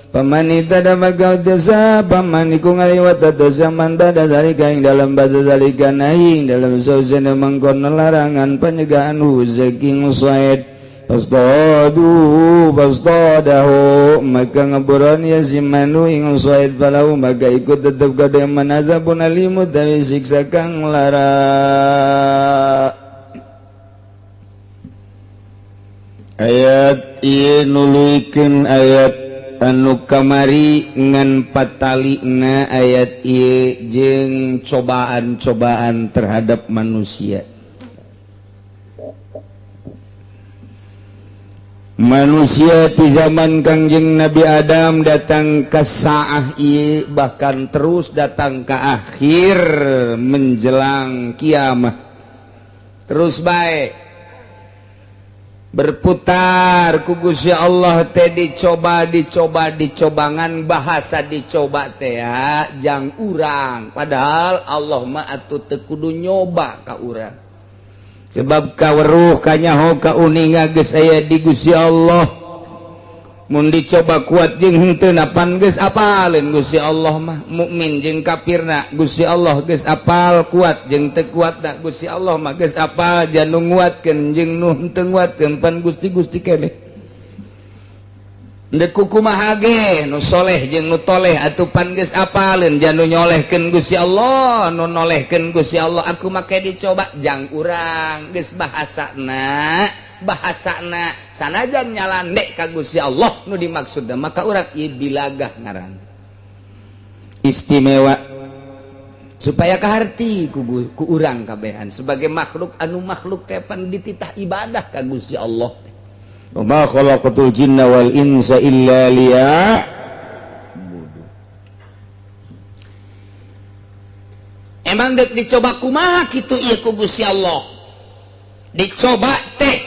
Speaker 3: Paman itada maka desa paman iku ngaliwat desa man bada zalika ing dalam bada zalika naing dalam sausena mangkono larangan penyegahan hu saking said fastadu fastadahu maka ngeburon ya simanu ing said falahu maka ikut tetep kada manazabun alimu tawi siksa kang lara. Ayat ieu nuluykeun ayat anu kamari ngan patalina ayat ieu jeung cobaan-cobaan terhadap manusia. Manusia di zaman Kangjeng Nabi Adam datang ke saah ieu bahkan terus datang ke akhir menjelang kiamat. Terus baik berputar ku Gusti Allah teh dicoba dicoba dicobangan bahasa dicoba teh jang urang padahal Allah mah atuh teu kudu nyoba ka urang sebab kaweruh kanyaho kauninga geus aya di Gusti Allah mun dicoba kuat jeung henteu napan geus apaleun Gusti Allah mah mukmin jeung kafirna Gusti Allah geus apal kuat jeung teu kuatna Gusti Allah mah geus apal janu nguatkeun jeung nu henteu nguatkeun pan Gusti-gusti keneh.
Speaker 2: Ndek kumaha ge nu soleh jeung nu toleh atuh pan geus apaleun jan nu nyolehkeun Gusti Allah, nu nolehkeun Gusti Allah. Aku make dicoba jang urang geus bahasana, bahasana sanajan nyalandek ka Gusti Allah nu dimaksud maka urang ieu bilagah ngaran istimewa supaya kaharti ku urang kabehan sebagai makhluk anu makhluk teh pan dititah ibadah ka Gusti Allah.
Speaker 3: Wa ma khalaqatul jinna wal insa illa liya'budun.
Speaker 2: Emang dek dicoba kumaha kitu ieu ku Gusti Allah? Dicoba teh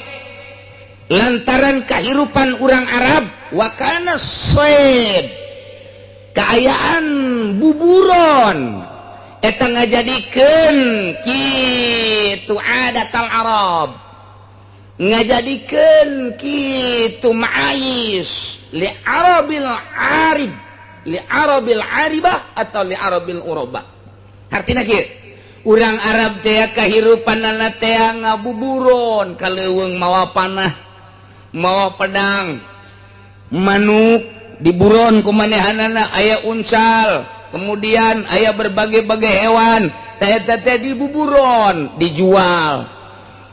Speaker 2: lantaran kehidupan urang Arab wakana said, kaayaan buburon eta ngajadikeun kitu adatal Arab, ngajadikeun kitu ma'ais li arabil arib, li arabil aribah atau li arabil urabah. Artina kieu, urang Arab teh kahirupanana teh ngabuburon ka leuweung mawa panah, mawa pedang, manuk diburon ku manehanana, aya uncal, kemudian aya berbagai-bagai hewan teh teh dibuburon, dijual,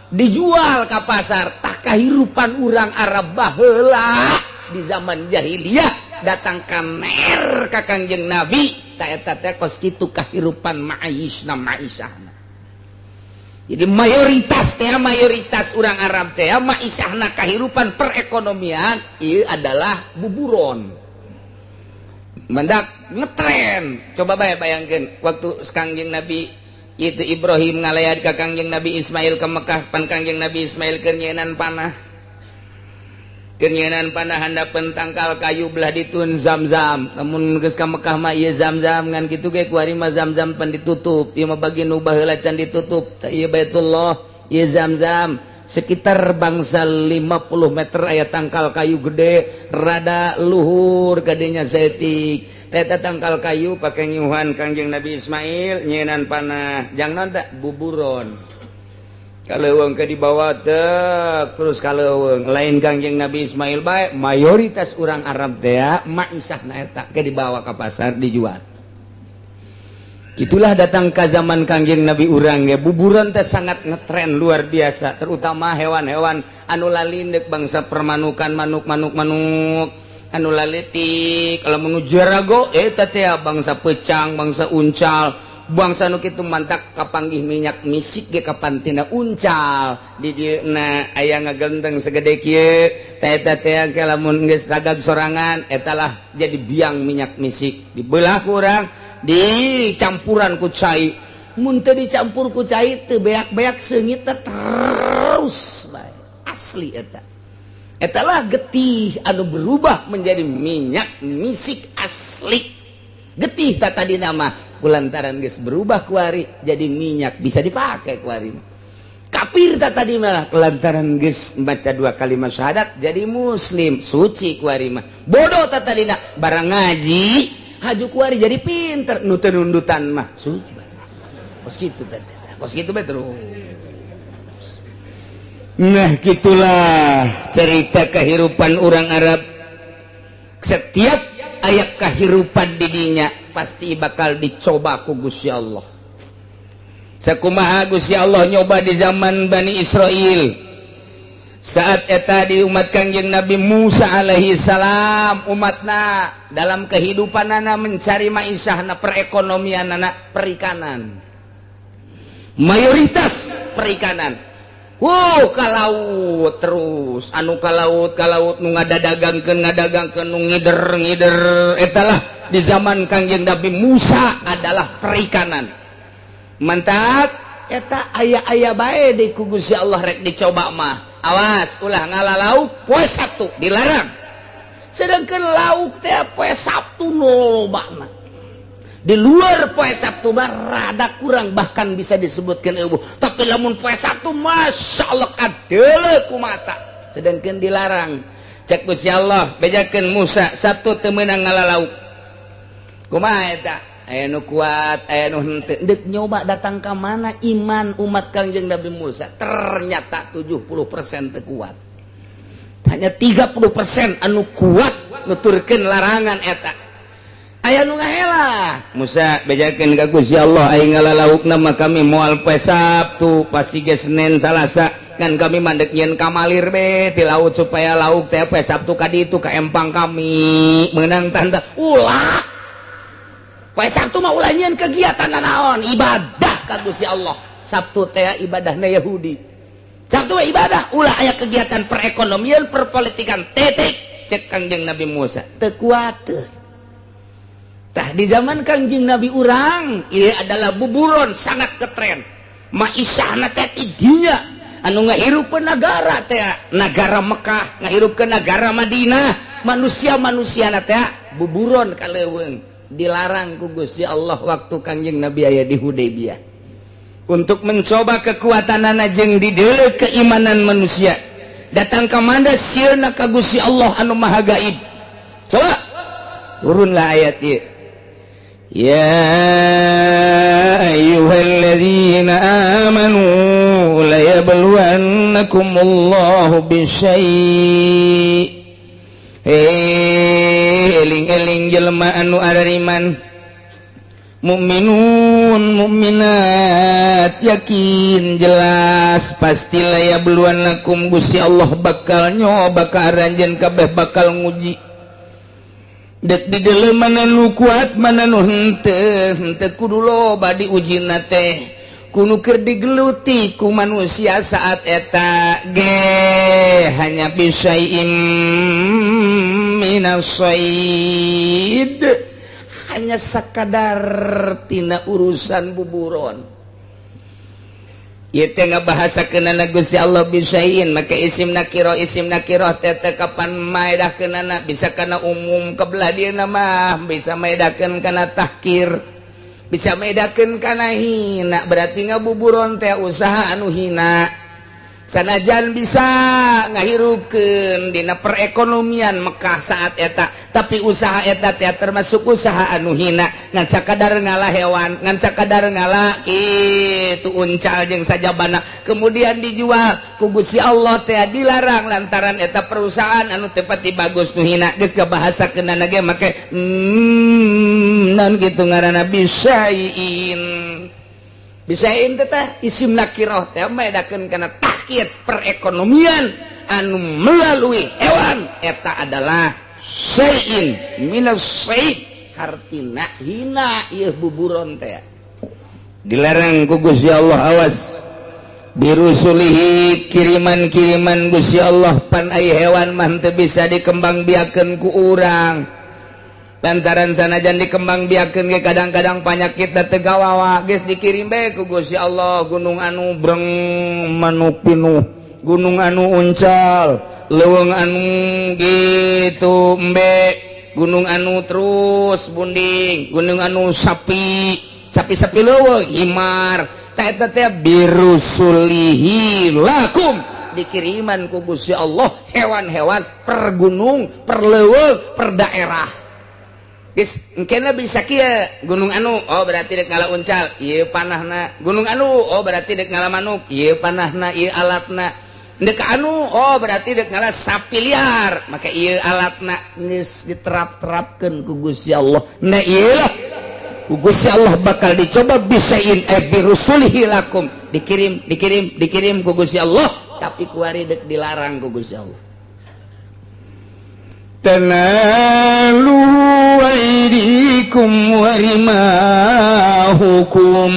Speaker 2: dijual ke pasar. Tak kahirupan urang Arab baheula di zaman jahiliyah datang ka ner ka Kangjeng Nabi tak eta teh kos kitu kahirupan ma'isna, maisahna. Jadi mayoritas teh, mayoritas urang Arab teh maisahna kahirupan perekonomian ieu adalah buburon. Mendak ngetren, coba bae bayangkeun waktu Kangjeng Nabi itu Ibrahim ngalayat ka Kangjeng Nabi Ismail ke Mekah, pan Kangjeng Nabi Ismail keur nyienan panah, keur nyienan panah handapeun tangkal kayu belah ditun Zam-Zam. Lamun geus ka Mekah mah ieu Zam-Zam ngan kitu ge kuari mah Zam-Zam pan ditutup. Ieu mah bagi nu baheula can ditutup. Tah ieu Baitullah, ieu Zam-Zam. Sekitar bangsa 50 meter aya tangkal kayu gede rada luhur kadenya saeutik. Eta tangkal kayu pake nyuhan Kangjeng Nabi Ismail nyienan panah jang naon tak buburon. Ka leuweung ke dibawa teh terus ka leuweung. Lain Kangjeng Nabi Ismail bae, mayoritas urang Arab teh maisahna eta ke dibawa ke pasar dijual. Itulah datang ke zaman Kangjeng Nabi urang ya buburon teh sangat ngetren luar biasa, terutama hewan-hewan anu lalindek bangsa permanukan, manuk-manuk, manuk anu laletik. Kalau menuju rago eta teh bangsa pecang, bangsa uncal, bangsa nu kitu. Mantak kapanggih minyak misik ge kapantina uncal di dieu aya ngagenteng segede kieu. Teh eta teh ke lamun geus ragag sorangan eta lah jadi biang minyak misik, dibelah kurang dicampuran ku cai. Mun teu dicampur ku cai teu beak-beak, seungit teh terus bae asli. Eta etalah getih anu berubah menjadi minyak misik asli. Getih tak tadi nama kulantaran geus berubah kuari jadi minyak bisa dipakai kuari. Kafir tak tadi malah lantaran geus baca dua kalimat syahadat jadi muslim, suci kuari mah. Bodoh tak tadi barang ngaji haju kuari jadi pinter. Nu teu nundutan mah suci kos kitu teh, kos kitu bae terus. Nah, gitulah cerita kehidupan orang Arab. Setiap aya kehidupan didinya pasti bakal dicoba ku Gusti Allah. Sakumaha Gusti Allah nyoba di zaman Bani Israel saat eta di umat Kangjeng Nabi Musa alaihi salam, umatna dalam kehidupan anak mencari maisahna, perekonomian anak perikanan, mayoritas perikanan. Wow, ka laut terus, anu ka laut, ka laut, nu ngadadagangkeun ngadagangkeun, nu ngider ngider. Etalah di zaman Kangjeng Nabi Musa adalah perikanan. Mantak eta aya-aya bae di ku Gusti Allah rek dicoba mah, awas ulah ngala lauk poe Sabtu, dilarang. Sedangkan lauk teh poe Sabtu lobana. Di luar poe Sabtu mah rada kurang, bahkan bisa disebutkan eueuh. Tapi lamun poe Sabtu, Masya Allah, kadeuleu ku mata. Sedangkan dilarang. Cek Gusti Allah, bejakeun Musa, Sabtu teu meunang ngala lauk. Kumaha eta? Aya nu kuat, aya nu henteu. Deuk nyoba datang ka mana iman umat Kangjeng Nabi Musa? Ternyata 70% teu kuat. Hanya 30% anu kuat nuturkeun larangan eta. Aya nu ngahela, "Musa, bejakeun ka Gusti Allah, aing ngalalaukna mah kami moal poe Sabtu, pasti ge Senin, Salasa kan. Kami mandek nyieun kamalir be di laut supaya lauk teh poe Sabtu ka ditu ka empang kami menang tanda. Ulah poe Sabtu mah, ulah nyieun kegiatan naon, ibadah ka Gusti Allah. Sabtu teh ibadahna Yahudi. Sabtu mah ibadah, ulah aya kegiatan perekonomian, perpolitikan, titik." Cek Kangjeng Nabi Musa teu kuat. Tah, di zaman Kangjeng Nabi urang ini adalah buburon sangat ketren ma'isyahna teh. Dinya anu ngahirupkeun negara teh, negara Mekah, ngahirupkeun negara Madinah, manusia-manusia teh buburon ka leuweung. Dilarang ku Gusti Allah waktu Kangjeng Nabi aya di Hudaybiyah untuk mencoba kekuatan jeung dideuleu keimanan manusia. Datang ke mana sieuna ka Gusti Allah anu Maha Gaib. Coba turunlah ayat ieu, "Ya ayyuhalladzina amanu layabluwannakumullahu bisyai'." Hei, eling-eling jelema anu arariman, mukminun mukminat, yakin jelas pasti layabluwannakum, Gusti Allah bakal nyoba ka aranjeun kabeh, bakal nguji dek di mana nu kuat, mana nu henteu. Henteu kudu loba diujina teh, kudu keur digeluti ku manusia saat eta ge hanya bisyai'im minas shaid, hanya sakadar tina urusan buburon. Ieu teh ngabahasakeunana Gusti Allah bisyai'in make isim nakiro. Isim nakiro teh teh kapan maedahkeunana bisa kana umum, kebelah dieuna mah bisa maedakeun kana tahkir, bisa maedakeun kana hina. Berarti ngabuburon teh usaha anu hina, sanajan bisa ngahirupkeun dina perekonomian Mekah saat eta, tapi usaha eta teh termasuk usaha anu hina, ngan sakadar ngalah hewan, ngan sakadar ngalah kitu uncal jeung sajabana, kemudian dijual. Ku Gusti Allah teh dilarang lantaran eta perusahaan anu teu pati bagus, nu hina. Geus kabahasakeunana ge make naon kitu ngaranna, bisyai'in. Bisyai'in teh isim nakiroh teh maedakeun kana tahkir perekonomian anu melalui hewan. Eta adalah syai'in minas said, hartina hina. Ieu buburon teh dilarang ku Gusti Allah. Awas, birusulihi, kiriman-kiriman Gusti Allah. Pan ai hewan mah teu bisa dikembangbiakeun ku urang, lantaran sanajan dikembangbiakeun ge kadang-kadang panyakit da teu gawawa. Geus dikirim bae ku Gusti Allah, gunung anu breng manuk pinuh, gunung anu uncal, leuweung anu gitu embe, gunung anu terus bunding, gunung anu sapi, sapi-sapi leuweung himar. Tah, eta teh birusulihi lakum, dikiriman ku Gusti Allah hewan-hewan per gunung, per leuweung, per daerah. Geus engkena bisa kieu, gunung anu, oh berarti dek ngala uncal, ieu panahna. Gunung anu, oh berarti dek ngala manuk, ieu panahna, ieu alatna. Dek anu, oh berarti dek ngala sapi liar, maka ieu alatna. Geus diterap-terapkeun ku Gusti Allah. Nah, ieu lah ku Gusti Allah bakal dicoba bisyai'in, eh, birusulihi lakum, dikirim, dikirim, dikirim ku Gusti Allah, tapi kuari dek dilarang ku Gusti Allah. Tanalu aydikum warimahukum,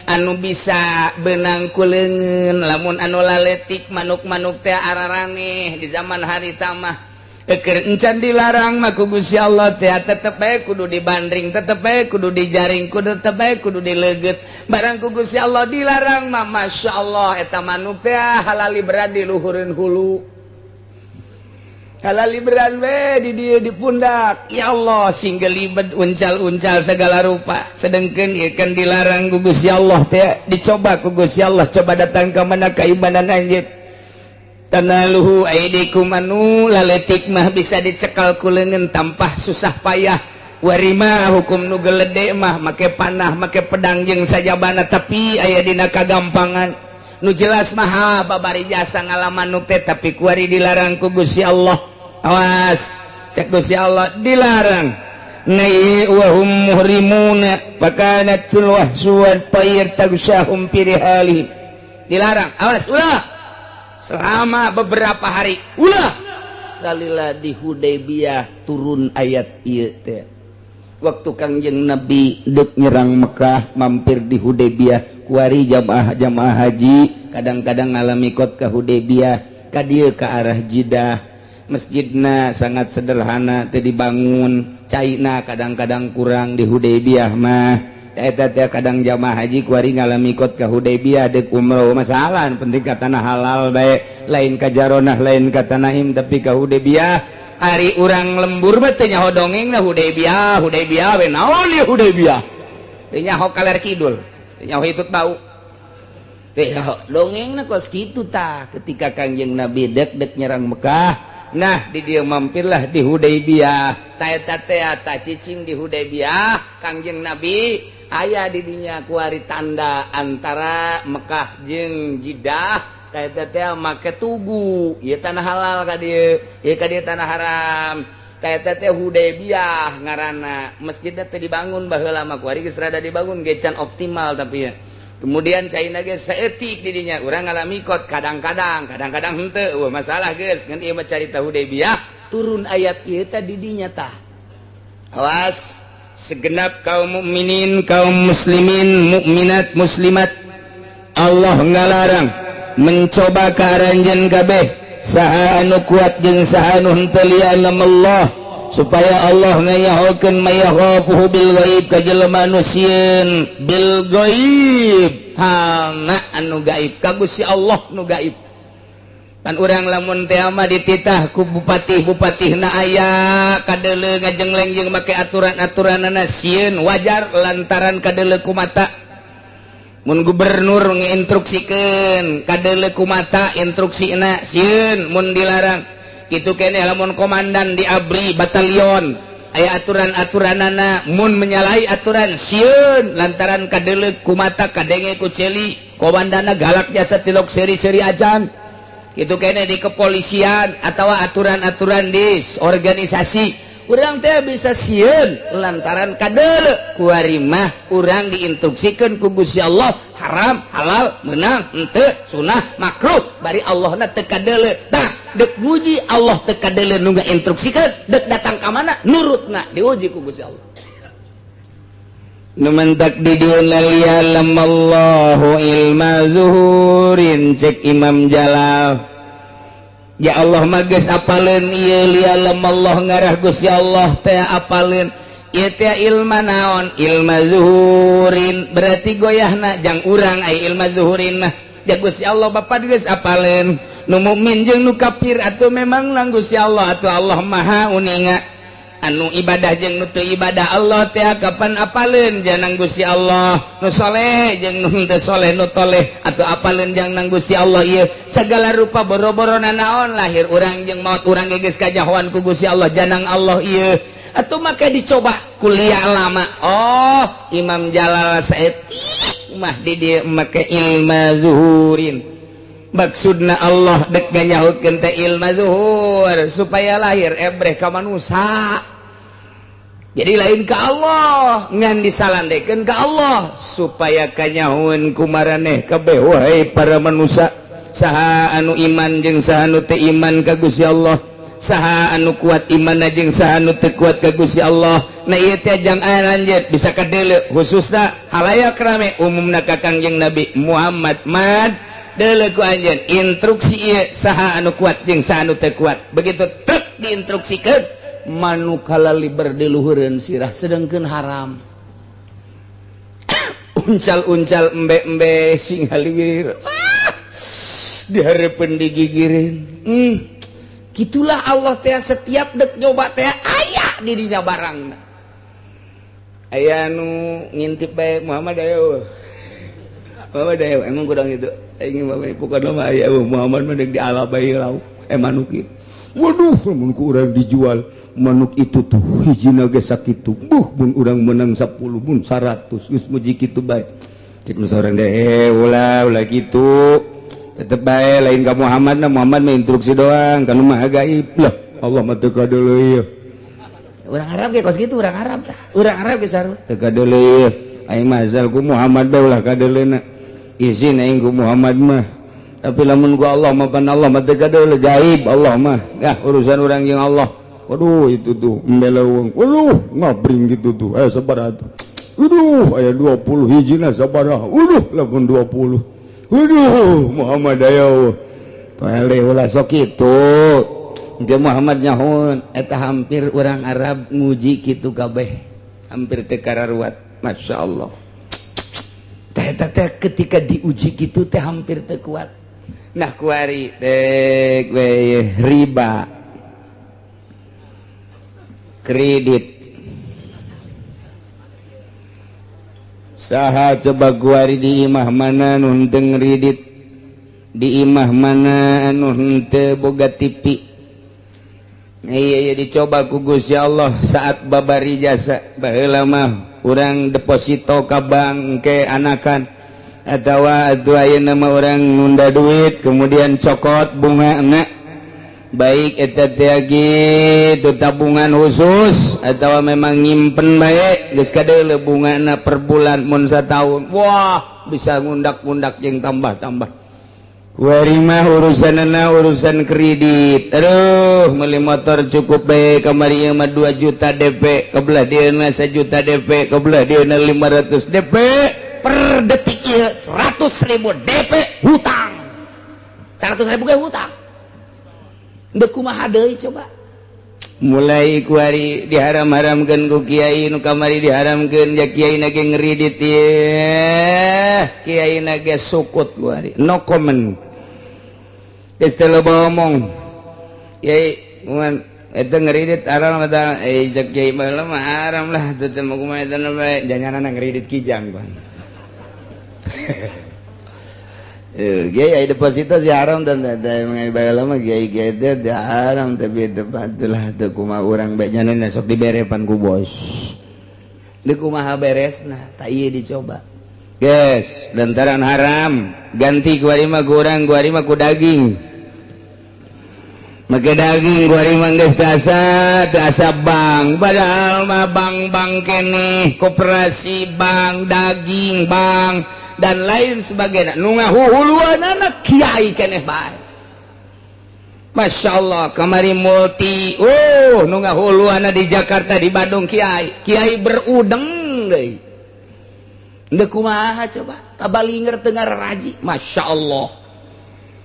Speaker 2: anu bisa benang ku leungeun lamun anu laletik manuk-manuk teh araraneh di zaman harita mah. Eker encan dilarang mah ku Gusti Allah teh tetep bae kudu dibandring, tetep bae kudu dijaring, kudu tetep bae kudu dileget. Barang ku Gusti Allah dilarang mah, Masya Allah, eta manuk teh halali berat di luhureun hulu, halali beran we di dieu, di pundak. Ya Allah, sing gelibet, uncal-uncal segala rupa. Sedengkeun ieu kan dilarang ku Gusti Allah teh, dicoba ku Gusti Allah. Coba datang ka mana keimanan anjeun. Tanaluhu aidikum, anu laletik mah bisa dicekal ku leungeun tanpa susah payah, warima hukum, nu gelede mah make panah, make pedang jeung sajabana, tapi aya dina kagampangan. Nu jelas mah babari jasa ngala manuk teh, tapi kuari dilarang ku Gusti Allah. Awas, cek Gusti Allah dilarang. Nai wahum muhrimuna fakanatul wahsu wat tayr tagsyahum fi rihali. Dilarang, awas, ulah selama beberapa hari, ulah. Salila di Hudaybiyah turun ayat ieu teh. Waktu Kangjeng Nabi dek nyerang Mekah, mampir di Hudaybiyah. Kuari jamaah jamaah haji kadang-kadang ngalami kot ke Hudaybiyah, ka dieu ke arah Jidah. Masjidna sangat sederhana, teu dibangun, caina kadang-kadang kurang di Hudaybiyah mah. Eta teh kadang jamaah haji kuari ngalami kot ke Hudaybiyah dek umroh. Masalah penting ka tanah halal bae, lain ka Jaronah, lain ka Tanaim, tapi ka Hudaybiyah. Ari urang lembur mah teu nyaho dongeng na Hudaybiyah. Hudaybiyah we naon ieu Hudaybiyah? Teu nyaho kaler kidul, teu nyaho hitut bau, teu nyaho dongeng na kos kitu tah. Ketika Kangjeng Nabi dek dek nyerang Mekah, nah, di dieu mampirlah di Hudaybiyah. Ta eta teh ta cicing di Hudaybiyah Kangjeng Nabi. Aya di dinya kuari tanda antara Mekah jeung Jeddah. Teh make tugu, ieu tanah halal ka dieu, ieu ka dieu tanah haram. Teh teh Hudaybiyah ngaranna. Masjidna teh dibangun baheula mah, kuari geus rada dibangun ge can optimal, tapi ya kemudian caina ge saeutik di dinya. Urang ngalami kot kadang-kadang, kadang-kadang henteu. Wah, masalah geus ngan ieu mah carita Hudaybiyah turun ayat ieu teh di dinya tah. Awas segenap kaum mukminin, kaum muslimin, mukminat, muslimat, Allah ngalarang mencoba ka aranjeun kabeh, saha anu kuat jeung saha anu henteu. Allah, supaya Allah ngayahokeun may yakhafuhu bil ghaib, ka jelema anu sieun bil ghaib, halna anu gaib, ka Gusti Allah nu gaib. Kan urang lamun teh mah dititah ku bupati, bupatihna aya kadeuleu ngajengleng jeung make aturan-aturanana, sieun wajar lantaran kadeuleu ku mata. Mun gubernur nginstruksikeun, kadeuleu ku mata instruksina, sieun mun dilarang. Kitu keneh lamun komandan di ABRI batalion aya aturan-aturanana, mun menyalahi aturan sieun lantaran kadeuleu ku mata, kadenge ku celi, komandana galak jasa tilok seri-seri ajan. Itu kene di kepolisian atau aturan-aturan di organisasi urang teh bisa sieun lantaran kadeuleu. Kuari mah urang diinstruksikan ku Gusti Allah haram halal, menang henteu, sunah makruh, bari Allahna teu kadeuleu. Tah, dek muji Allah teu kadeuleu nu ngainstruksikeun, dek datang ka mana nurutna, diuji ku Gusti Allah. Nu mantak di dieu liya'lamallahu ilma zuhurin. Cek Imam Jalal, ya Allah mah geus apaleun ieu. Liya'lamallah ngarah Gusti Allah teh apaleun ieu teh ilma naon? Ilma zuhurin, berarti goyahna jang urang. Ai ilma zuhurin mah ya Gusti Allah Bapa geus apaleun nu mukmin jeung nu kafir. Atuh memang nang Gusti Allah, atuh Allah Maha uninga anu ibadah jeung nu teu ibadah. Allah teh kapan apaleun janang Gusti Allah, nu soleh jeung nu teu soleh, nu toleh atau apaleun jang nang Gusti Allah. Ieu segala rupa boro-boro naon, lahir urang jeung maut urang ge geus kajahoan ku Gusti Allah, janang Allah ieu. Atau maka dicoba kuliah lama. Oh, Imam Jalal saeutik mah di dieu make ilma zuhurin. Maksudna Allah dek nganyahutkeun teh ilma zuhur supaya lahir ebreh ka manusia. Jadi lain ke Allah, ngan disalandekeun ke Allah supaya kanyahoeun ku maraneh kabeh. Wahai para manusia, saha anu iman jeung saha anu teu iman ka Gusti Allah, saha anu kuat iman jeung saha anu teu kuat ka Gusti Allah. Nah, ieu teh jang lanjut bisa kadeuleu, khususna halayak rame, umumna ka Kangjeng Nabi Muhammad. Mad deuleu ku anjeun instruksi ieu, saha anu kuat jeung saha anu teu kuat. Begitu truk diinstruksikeun, manuk kalaliber di luhureun sirah, sedangkeun haram. Uncal-uncal, embe-embe sing haliwir, ah, dihareupeun digigirin. Gitulah Allah teh, setiap dek nyoba teh aya di dinya barang. Aya nu ngintip bae, "Muhammad ayo, Muhammad ayo." Emang kurang itu aing mah, bukan mah aya Muhammad mah deuk dialabai lauk eh manuk ieu. Waduh, mun ku urang dijual manuk itu tuh hijina ge sakitu, buh, mun urang menang 10, mun 100 geus muji kitu bae. Cek nu saurang deh, "Eh, ulah ulah kitu."
Speaker 3: Tetep bae lain ka Muhammad na. Muhammad mah instruksi doang, kan mah gaib lah. Allah mah teu kadeuleu ieu.
Speaker 2: Orang Arab ge kos kitu, orang Arab tah. Orang Arab ge sarua.
Speaker 3: Teu kadeuleu ieu. Aing mah asal ku Muhammad bae ulah kadeuleuna. Izin aing ku Muhammad mah. Tapi lamun ku Allah mah, pan Allah mah teu kadeuleu, gaib Allah mah. Yah, urusan urang jeung Allah. Waduh, itu tuh embeleuweung. Waduh, ngabring gitu tuh. Eh, sabaraha tuh? Waduh, aya 20 hijina sabaraha? Waduh, lamun 20. Waduh, Muhammad aya. Toele ulah sok kitu. Engke Muhammad nyahoeun eta. Hampir orang Arab nguji kitu kabeh. Hampir teu kararuat. Masya Allah.
Speaker 2: Teh eta teh ketika diuji kitu teh hampir teu kuat.
Speaker 3: Nah, kuari dek we riba. Kredit. Saha coba kuari di imah mana nu henteu ngredit, di imah mana anu henteu boga TV? Iya, dicoba ku Gusti Allah saat babari jasa. Baheula mah urang deposito ka bank ke anakan atawa atuh ayeuna mah urang nunda duit, kemudian cokot bunga anak, baik eta teh gitu tabungan khusus atau memang nyimpen baik, geus kadeuleu bungana per bulan. Mun satahun, wah, bisa ngundak-ngundak jeung tambah-tambah. Kuari mah urusanana urusan kredit. Aduh, beli motor cukup bae kamari ieu mah 2 juta DP, kebelah dieuna 1 juta DP, kebelah dieuna 500 DP.
Speaker 2: Per detik ieu 100 ribu DP hutang, 100 ribu ge hutang. Dek kumaha deui coba?
Speaker 3: Mulai kuari diharam-haramkeun ku kiai nu kamari, diharamkeun ya. Kiai na ge ngeridit ye, kiai na ge sukut kuari, no comment, geus teu loba omong. Kiai kuman eta ngeridit haram eta? Eh, cek kiai baheula mah haram lah teu teh mah. Kumaha eta bae janganana ngeridit kijang pan. Eh, kiai deposito sih haram dan baheula mah kiai kiai teh haram, tapi tempat lah teu kumaha urang bae nyanana sok dibere pan ku bos.
Speaker 2: Deuk kumaha beresna? Tak ieu dicoba.
Speaker 3: Guys, lantaran haram ganti kuari mah kurang kuari mah ku daging, make daging kuari mah. Geus asa teu asa bank, padahal mah bank-bank keneh, koperasi bank, daging bank, dan lain sebagainya. Nu ngahuhuluanana kiai keneh bae. Masya Allah, kamari multi, oh, nu ngahuluanna di Jakarta, di Bandung kiai kiai berudeng deui.
Speaker 2: Deuk kumaha coba? Tabalinger teu ngaraji. Masya Allah,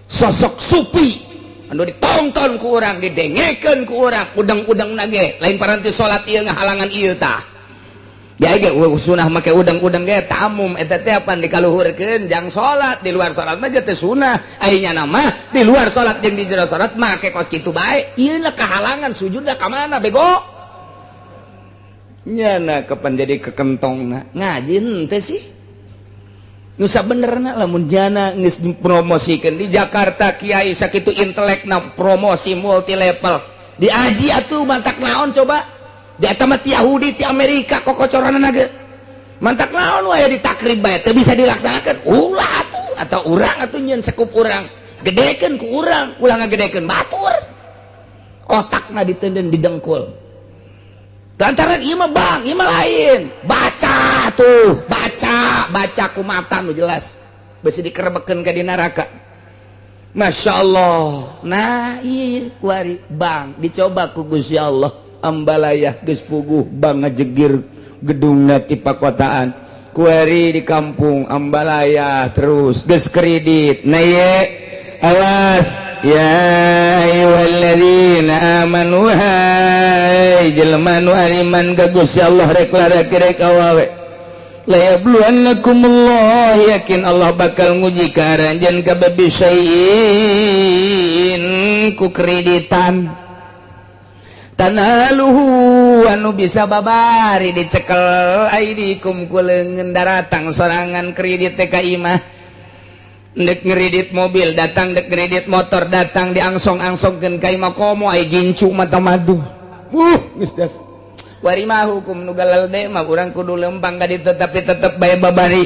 Speaker 2: sosok supi anu ditonton ku urang, didengekeun ku urang, udang-udang nage lain paranti salat ieu ngahalangan ieu tah. Ya ge sunah make udang-udang ge tamum eta teh apan dikaluhurkeun jang salat. Di luar salat mah teh sunah, aya nama di luar salat jeung di jero salat make kos kitu bae. Ieu lah kahalangan sujud ka mana, bego?
Speaker 3: Nyana kapan jadi kekentongna?
Speaker 2: Ngaji henteu sih nu sabenerna. Lamun jana geus dipromosikeun di Jakarta, kiai sakitu intelekna promosi multi level diaji atuh, mantak naon coba? Di eta mah ti Yahudi, ti Amerika kokocoranna ge. Mantak naon wae ditakrib bae teu bisa dilaksanakeun? Ulah atuh, atau urang atuh nyeun sekup urang, gedekeun ku urang, ulah ngagedekeun batur. Otakna ditenden, didengkul lantaran ieu mah bang, ieu mah lain. Baca tuh, baca, baca ku mata nu jelas, besi dikerebekeun ka di neraka. Masya Allah. Nah, iya kuari bang dicoba ku Gusti Allah.
Speaker 3: Ambalaya geus puguh, bang ngajegir gedungna ti pakotaan. Kuari di kampung Ambalaya terus geus kredit. Nah ye, awas ya ayyuhalladzina amanu, hai jelema nu ariman ka Gusti Allah, rek lalaki rek awewe, la yabluwannakumullah, yakin Allah bakal nguji ka aranjeun kabeh, bisyai'in ku kreditan, tanaluhu anu bisa babari dicekel, aidikum ku leungeun daratang sorangan kredit teh ka imah. Dek ngeridit mobil datang, dek ngeridit motor datang, diangsong-angsongkeun ka imah, komo ai gincu mata madu. Geus das wari mah hukum nu galal de mah urang kudu lempang ka ditu, tapi tetep bae babari.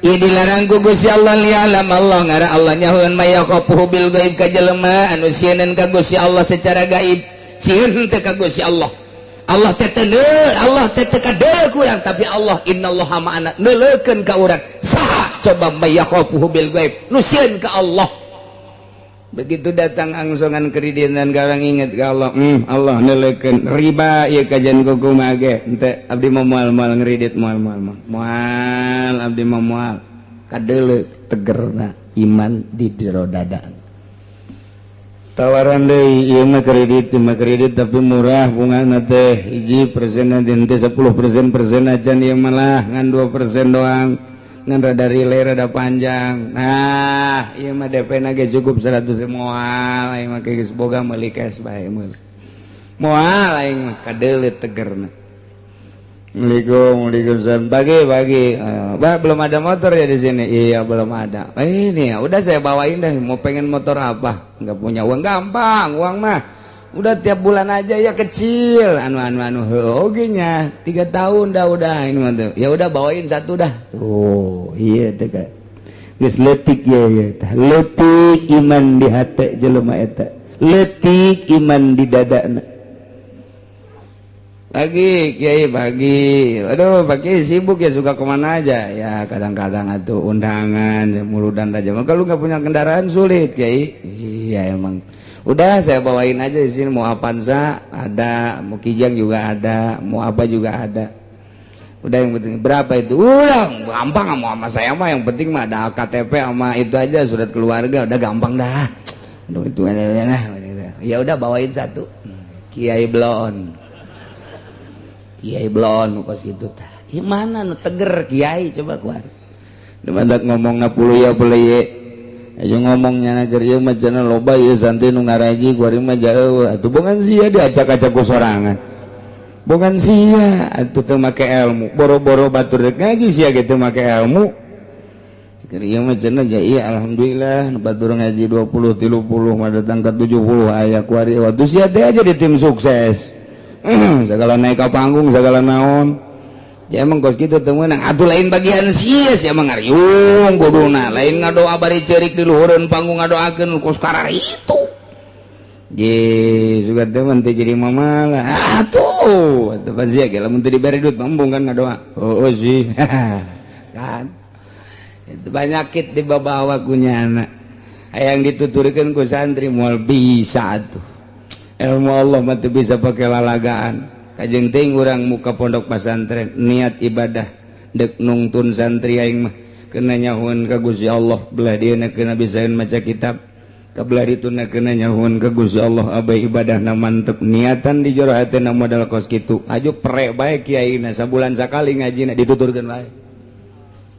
Speaker 3: Ieu dilarang ku Gusti Allah li'alam Allah ngara Allah nyahoeun mayakhafuhu bil gaib ka jelema anu sieun ka Gusti Allah secara gaib. Sieun teh ka Gusti Allah. Allah teh teu Allah teh teu kadeuleu ku urang, tapi Allah innallaha ma'ana neuleukeun ka urang. Saha coba mayakhafuhu bil gaib nu sieun ka Allah. Begitu datang angsongan kreditan garang inget ke Allah, Allah neuleukeun riba ieu kajian kumaha ge henteu abdi mah moal-moal ngredit moal-moal moal abdi mah moal kadeuleu tegerna iman di jero dada. Tawaran deui ieu mah kredit mah kredit tapi murah bungana teh hiji persen teh 10% persen acan ieu malah ngan 2% doang ngan rada relay rada panjang. Nah ieu mah DP na ge cukup 100 moal aing mah geus boga meuli cash bae meuli moal aing mah kadeuleu tegerna. Assalamualaikum, waalaikumsalam. Pagi pagi. Bah, belum ada motor ya di sini? Iya belum ada. Ini ya udah saya bawain deh. Mau pengen motor apa? Nggak punya uang, gampang uang mah. Udah tiap bulan aja ya kecil. Anu anu anu. Oke nya 3 tahun dah udah ini mah tuh. Ya udah bawain satu dah. Tuh iya tuh kan. Geus leutik ya ya. Leutik iman di hati jelema eta. Leutik iman di dadana. Pagi Kiai pagi. Aduh pagi sibuk ya, suka kemana aja ya, kadang-kadang atau undangan muludan aja. Maka lu nggak punya kendaraan sulit Kiai. Iya emang. Udah saya bawain aja di sini, mau Avanza ada, mau Kijang juga ada, mau apa juga ada. Udah yang penting berapa itu? Udah gampang, mau sama saya mah yang penting mah ada KTP sama itu aja surat keluarga udah gampang dah. Aduh itu nah, ya udah bawain satu. Kiai Blon. Kiai Blon kos gitu tah. Ieu mana nu teger kiai coba kuar. Mandak ngomong puluh ya boleh ye. Ayo ngomongnya nager ieu mah cenah loba ieu santri nu ngaraji kuari mah jauh. Atuh bongan sia diacak-acak ku sorangan. Bongan sia atuh teu make ilmu. Boro-boro batur rek ngaji sia ge teu make ilmu. Keur ieu mah cenah ja iya alhamdulillah nu batur ngaji 20 30 mah datang ka 70 aya kuari. Atuh sia teh aja di tim sukses. Segala naik ke panggung segala naon ya emang kos gitu teu meunang atuh lain bagian sia sia mah ngariung kuduna lain ngadoa bari ceurik di luhureun panggung ngadoakeun kos karar itu ge suka teh mun teu jadi mamalah atuh atuh pan sia ge lamun teu dibere duit embung kan ngadoa oh sih kan itu banyakit dibawa ku nyana hayang dituturkeun ku santri moal bisa atuh. Ilmu Allah mah teu bisa pakai lalagaan. Kajeng teuing urang muka pondok pesantren niat ibadah dek nungtun santri aing mah kena nyahuan ka Gusti Allah belah dieuna kena bisaeun maca kitab ka belah dituna kena nyahuan ka Gusti Allah abai ibadahna mantep niatan di jero hatena modal kos kitu aju pre bae kiaina sabulan sakali ngajina dituturkeun bae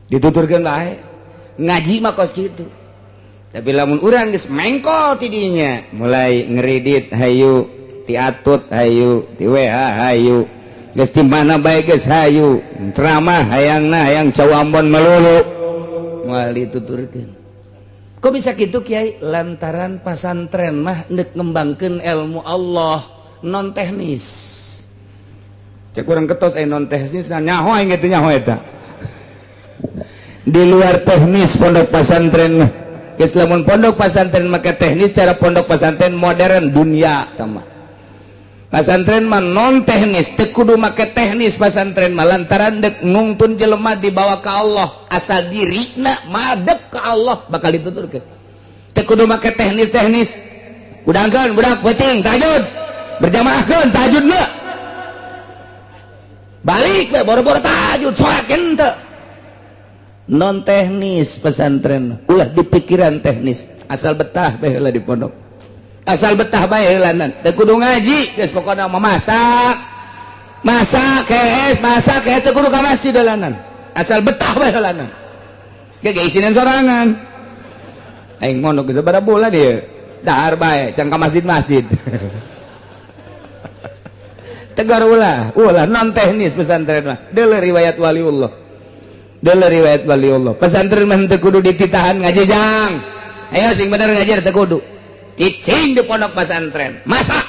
Speaker 3: dituturkeun bae ngaji mah kos kitu. Tapi lamun urang geus mengkol tidinya mulai ngeredit hayu tiatut hayu ti WA hayu geus di mana bae geus hayu ceramah hayangna hayang cau Ambon melulu moal dituturkeun. Kok bisa kitu Kiai? Lantaran pasantren mah neuk ngembangkeun ilmu Allah non teknis. Cek urang ketos non teknis nyaho aing kitu nyaho eta. Di luar teknis pondok pesantren mah. Geus lamun pondok pesantren maka teknis cara pondok pesantren modern dunia tama. Pesantren mah non teknis, teu kudu make teknis pesantren mah lantaran dek nungtun jelema dibawa ke Allah, asal dirina madep ke Allah bakal dituturkeun. Teu kudu make teknis-teknis. Udangkeun budak peuting tahajud. Berjamaahkeun tahajudna. Balik we boro-boro tahajud salat henteu. Non teknis pesantren ulah dipikiran teknis asal betah bae heula di pondok asal betah bae heulanan teu kudu ngaji geus pokona mah masak masak kees masak kees teu kudu ka masjid heulanan asal betah bae heulanan ge ge isinan sorangan aing mondok geus sabaraha bulan ieu dahar bae can ka masjid-masjid tegar ulah ulah non teknis pesantren mah deuleu riwayat waliullah. Deuleu riwayat waliullah. Pesantren mah teu kudu dititahan ngaji jang. Ayo sing bener ngaji teu kudu. Cicing di pondok pesantren. Masak.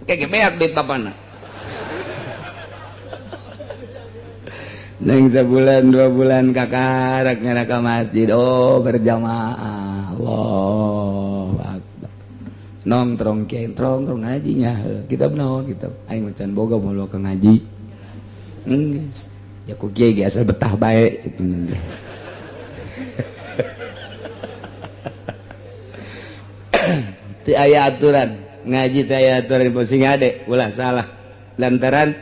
Speaker 3: Kayak beak duit bapana. Neng sebulan 2 bulan kakarak nyana ka masjid, oh, berjamaah, Allah akbar, nongtrong kiai, nongtrong ngajinya kitab naon, kitab aing macan boga mau ke ngaji. Geus ya ku kiai ge asal betah bae cek. Teu aya aturan ngaji, teu aya aturan sing ade ulah salah, lantaran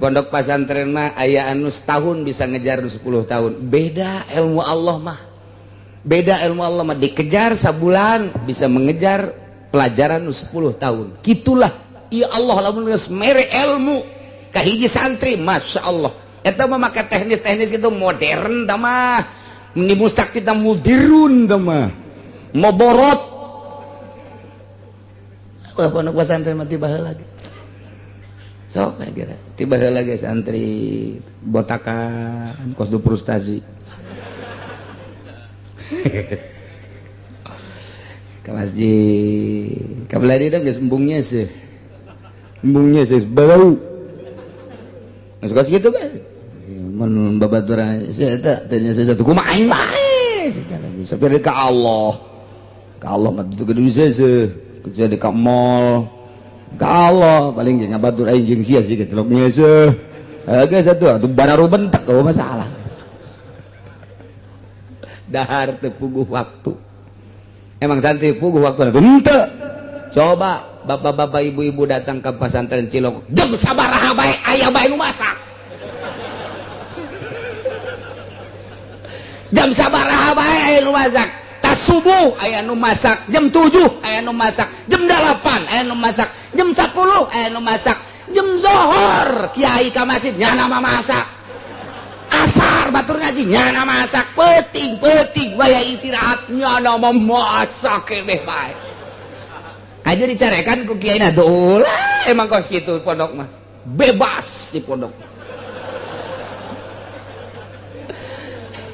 Speaker 3: pondok pasantren mah aya anu setahun bisa ngejar 10 tahun. Beda ilmu Allah mah, beda. Ilmu Allah mah dikejar sabulan bisa mengejar pelajaran 10 tahun. Gitulah. Ya Allah, lamun geus mere ilmu ka hiji santri, Masya Allah, eta mah make teknis-teknis gitu modern tah mah, ni mustak kita mudirun tah mah moborot. Wah, pondok pesantren mah tiba lagi sok kira tiba lagi santri botakan kos du frustasi ke masjid kabelah dia geus embungnya sih, embungnya sih bau masuk kos gitu kan mun babaturan saya eta teh satu kumaha aing bae sampai ka Allah, ka Allah mah itu kudu bisa sih, kecuali ka mall ka Allah paling jeung ngabatur aing jeung sia sih geteloknya sih geus atuh atuh bararu bentek oh masalah dahar teu puguh waktu. Emang santri puguh waktu henteu. Coba bapak-bapak, ibu-ibu datang ke pesantren Cilok jam sabaraha bae aya bae nu masak, jam sabaraha bae aya nu masak. Tas subuh aya nu masak, jam 7 aya nu masak, jam 8 aya nu masak, jam 10 aya nu masak, jam zohor kiai ka masjid nyana masak, asar batur ngaji nyana masak, peuting peuting waya istirahat nyana memasak keneh bae aja dicarekan ku kiai. Nah, lah emang kos kitu pondok mah, bebas di pondok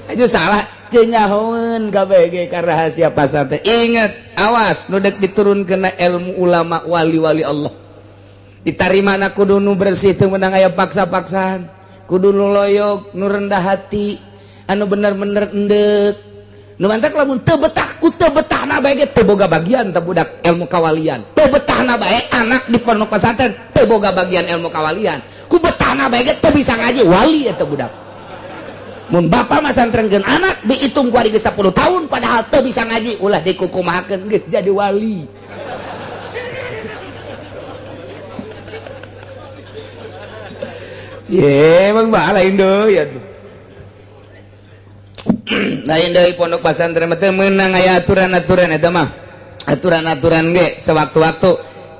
Speaker 3: aja salah cenyahoeun KBG ka rahasia pasantren. Ingat, awas nu dek diturun kena ilmu ulama wali-wali Allah ditarima na kudu nu bersih, teu meunang aya paksa-paksaan, kudu nu loyok, nu rendah hati, anu bener-bener endek. Nu mantak lamun teu betah ku teu betahna bae ge teu boga bagian teu budak ilmu kawalian, teu betahna bae anak di pondok pesantren teu boga bagian ilmu kawalian, ku betahna bae ge teu bisa ngaji wali eta budak. Mun bapak masantrenkeun anak dihitung ku ari geus 10 tahun padahal teu bisa ngaji, ulah dikukumahakeun, geus jadi wali. Ye, emang bah lain deui atuh. Lain deui pondok pesantren mah teu meunang aya aturan-aturan eta mah. Aturan-aturan ge sewaktu-waktu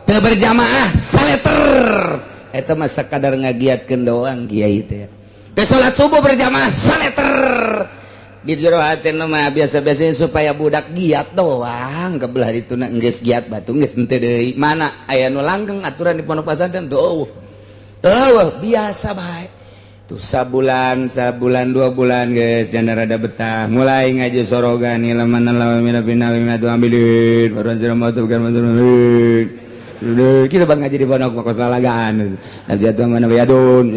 Speaker 3: teu berjamaah saleter. Eta mah sakadar ngagiatkeun doang kiai teh. Teu salat subuh berjamaah saleter. Di jero hatena mah biasa-biasanya supaya budak giat doang, kebelah dituna geus giat batu geus henteu deui. Mana aya nu langgeng aturan di pondok pesantren tuh? Eueuh, biasa bae. Tuh sabulan, sabulan 2 bulan guys, jangan rada betah. Mulai ngaji sorogan ilaman lawa mina bina mina tu ambilin. Baruan sira matu bukan matu. Kita bang ngaji di pondok mah kos lalagaan. Nabi jatuh mana bayadun.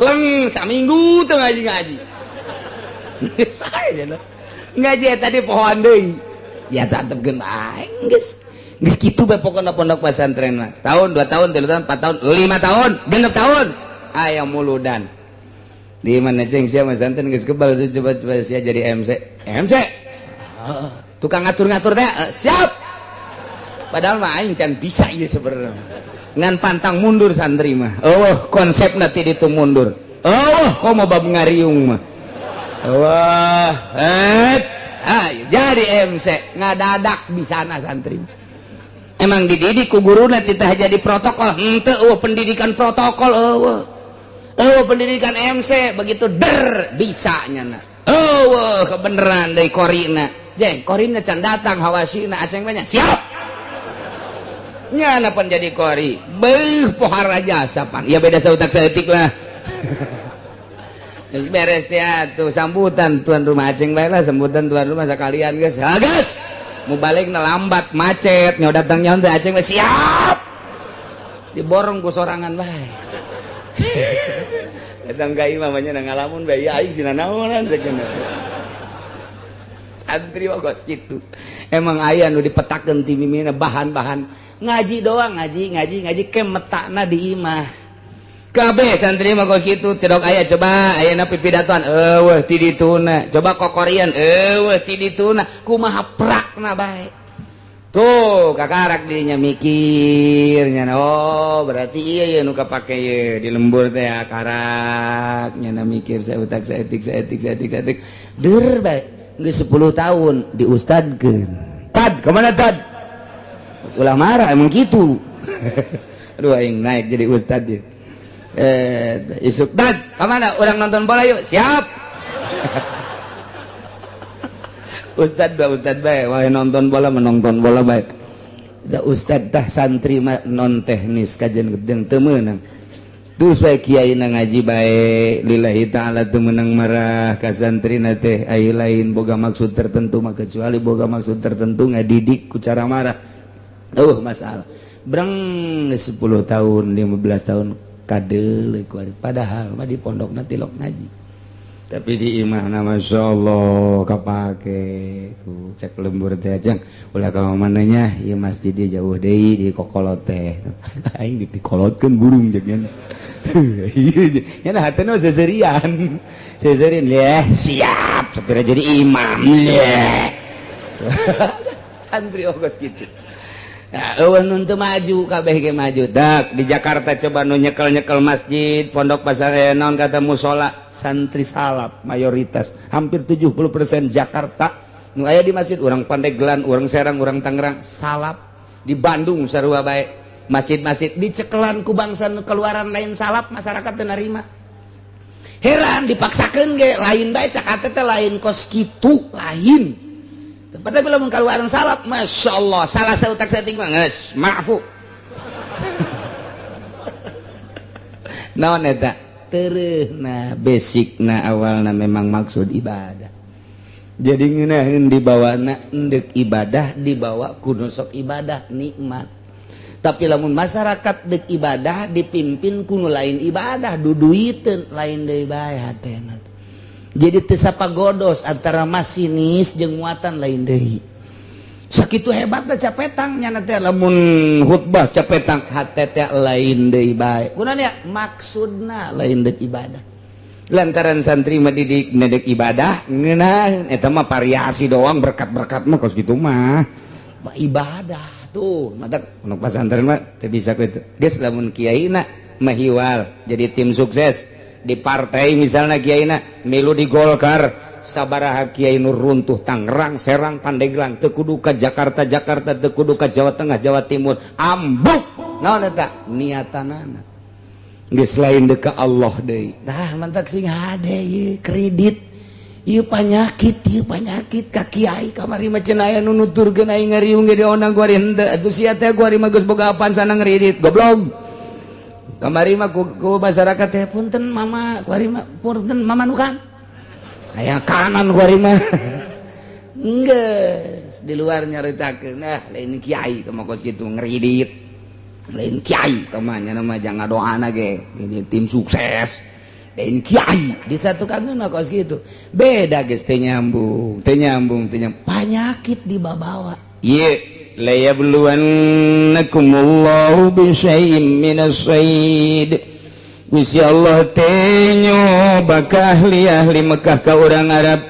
Speaker 3: Leng saminggu teu ngaji-ngaji. Geus bae ngaji eta di pohoan deui. Ya tetepkeun bae geus. Geus kitu bae pokona pondok pesantren mah. Setahun, 2 tahun, 3 tahun, 4 tahun, 5 tahun, 6 tahun. Aya muludan. Di mana ceng sia pesantren geus kebal coba-coba sia jadi MC. MC. Tukang ngatur-ngatur teh siap. Padahal mah aing can bisa ieu sebenarnya. Ngan pantang mundur santri mah. Oh, konsepna ti ditu mundur. Oh, komo bab ngariung mah. Wah, jadi MC ngadadak bisana santri. Emang dididik ku guruna titah jadi protokol henteu, eueuh pendidikan protokol eueuh. Eueuh pendidikan MC begitu der bisa nyana. Eueuh kebeneran deui korina. Jeng, korina can datang hawasina aceng banyak. Siap. Nyana pan jadi kori. Beuh pohara jasa pan. Ya beda sautak saeutik lah. Beres ya tuh sambutan tuan rumah aceng bae lah, sambutan tuan rumah sekalian geus. Ha geus. Mau balik lambat macet nyawa datang nyawa teh aceng siap.
Speaker 2: Diborong ku sorangan bae. Datang ka imah mah nya ngalamun bae, aing sina naonan cek. Santri mah kos kitu. Emang aya nu dipetakeun ti mimina bahan-bahan ngaji doang, ngaji ngaji ngaji ke metakna di imah. Kabeh santri mah kos kitu, tidak aya. Coba ayeuna pipidatoan eueuh ti dituna, coba kokorian eueuh ti dituna, kumaha prakna bae. Tuh kakarak dirinya mikirnya, oh berarti iya ya nu kapake ye di lembur teh karak nya mikir saya utak saeutik saeutik saeutik saeutik der bae. Geus 10 tahun diustadkeun. Tad, kemana tad? Ulah marah, emang gitu. Aduh, aing naik jadi ustad dia. Eh, isuk, tad, kemana? Orang nonton bola yuk. Siap. Ustad ba ustad bae, wah nonton bola menonton bola bae. Da ustad tah santri mah non teknis kajian gedeng teu meunang. Terus bae kiai na ngaji bae lillahi ta'ala, teu meunang marah ka santrina teh, ai lain boga maksud tertentu mah, kecuali boga maksud tertentu ngadidik ku cara marah. Oh, masalah. Breng 10 tahun, 15 tahun kadeuleu ku, padahal mah di pondokna tilok ngaji. Tapi di imah na Masya Allah kapake tuh cek lembur teh, jang ulah ka mananya ieu masjid dia jauh deui di kokolot teh, aing dikolotkeun burung jeung nya nya hatena seserian seserian leh, siap sapira jadi imam leh. Santri ogos gitu. Nah, eueuh nu teu maju kabeh ge maju. Dak di Jakarta coba nu nyekel-nyekel masjid, pondok pasar naon kata musola, santri salaf mayoritas, hampir 70% Jakarta nu aya di masjid, urang Pandeglang, urang Serang, urang Tangerang, salaf. Di Bandung sarua bae. Masjid-masjid dicekelan ku bangsa nu keluaran lain salaf, masyarakat teu narima. Heran, dipaksakeun ge lain bae, cak hate teh lain kos kitu, lain. Tapi lamun keluaran salaf, Masya Allah, salah sautak saeutik mah geus maafu. Naon eta? Tereuhna basicna awalna memang maksud ibadah. Jadi ngeunaheun dibawana endek ibadah, dibawa kudu sok ibadah nikmat. Tapi lamun masyarakat dek ibadah dipimpin kuno lain ibadah, duduiteun lain deui bae hatena. Jadi teu sapagodos antara masinis jeung muatan lain deui. Sakitu hebatna capetang nya teh lamun khutbah capetang hate teh lain deui bae. Kunaon ya? Maksudna lain deuk ibadah. Lantaran santri mah didik nedek ibadah ngeunah eta mah variasi doang, berkat-berkat mah kos kitu mah. Ibadah tuh mata pondok pesantren mah teu bisa kitu. Geus lamun kiaina mahiwal jadi tim sukses di partai, misalnya kiaina milu di Golkar, sabaraha kiai nu runtuh Tangerang, Serang, Pandeglang, teu kudu ka Jakarta Jakarta, teu kudu ka Jawa Tengah, Jawa Timur, ambuk. Naon eta niatanana geus lain deuk ka Allah deui. Tah mantak sing hade ieu kredit ieu panyakit, ieu panyakit ka kiai. Kamari mah cenah aya nu nuturkeun aing ngariung ge diondang ku ari henteu atuh sia teh, ku ari mah geus boga apaan sana ngredit goblok. Kamari mah ku masyarakat teh punten mama, ku ari mah punten mama nu kan aya kanan, ku ari mah geus di luar nyaritakeun, nah lain kiai teh mah kos kitu ngredit, lain kiai teh mah nya mah jangan doana ge jadi tim sukses, lain kiai disatukan mah kos kitu. Beda geus teu nyambung, teu nyambung, teu nyambung, panyakit dibabawa ieu. Layabluwannakumullahu bisyai'in minas sayd. Gusti Allah teh nyoba ka ahli-ahli Mekah, ka urang Arab,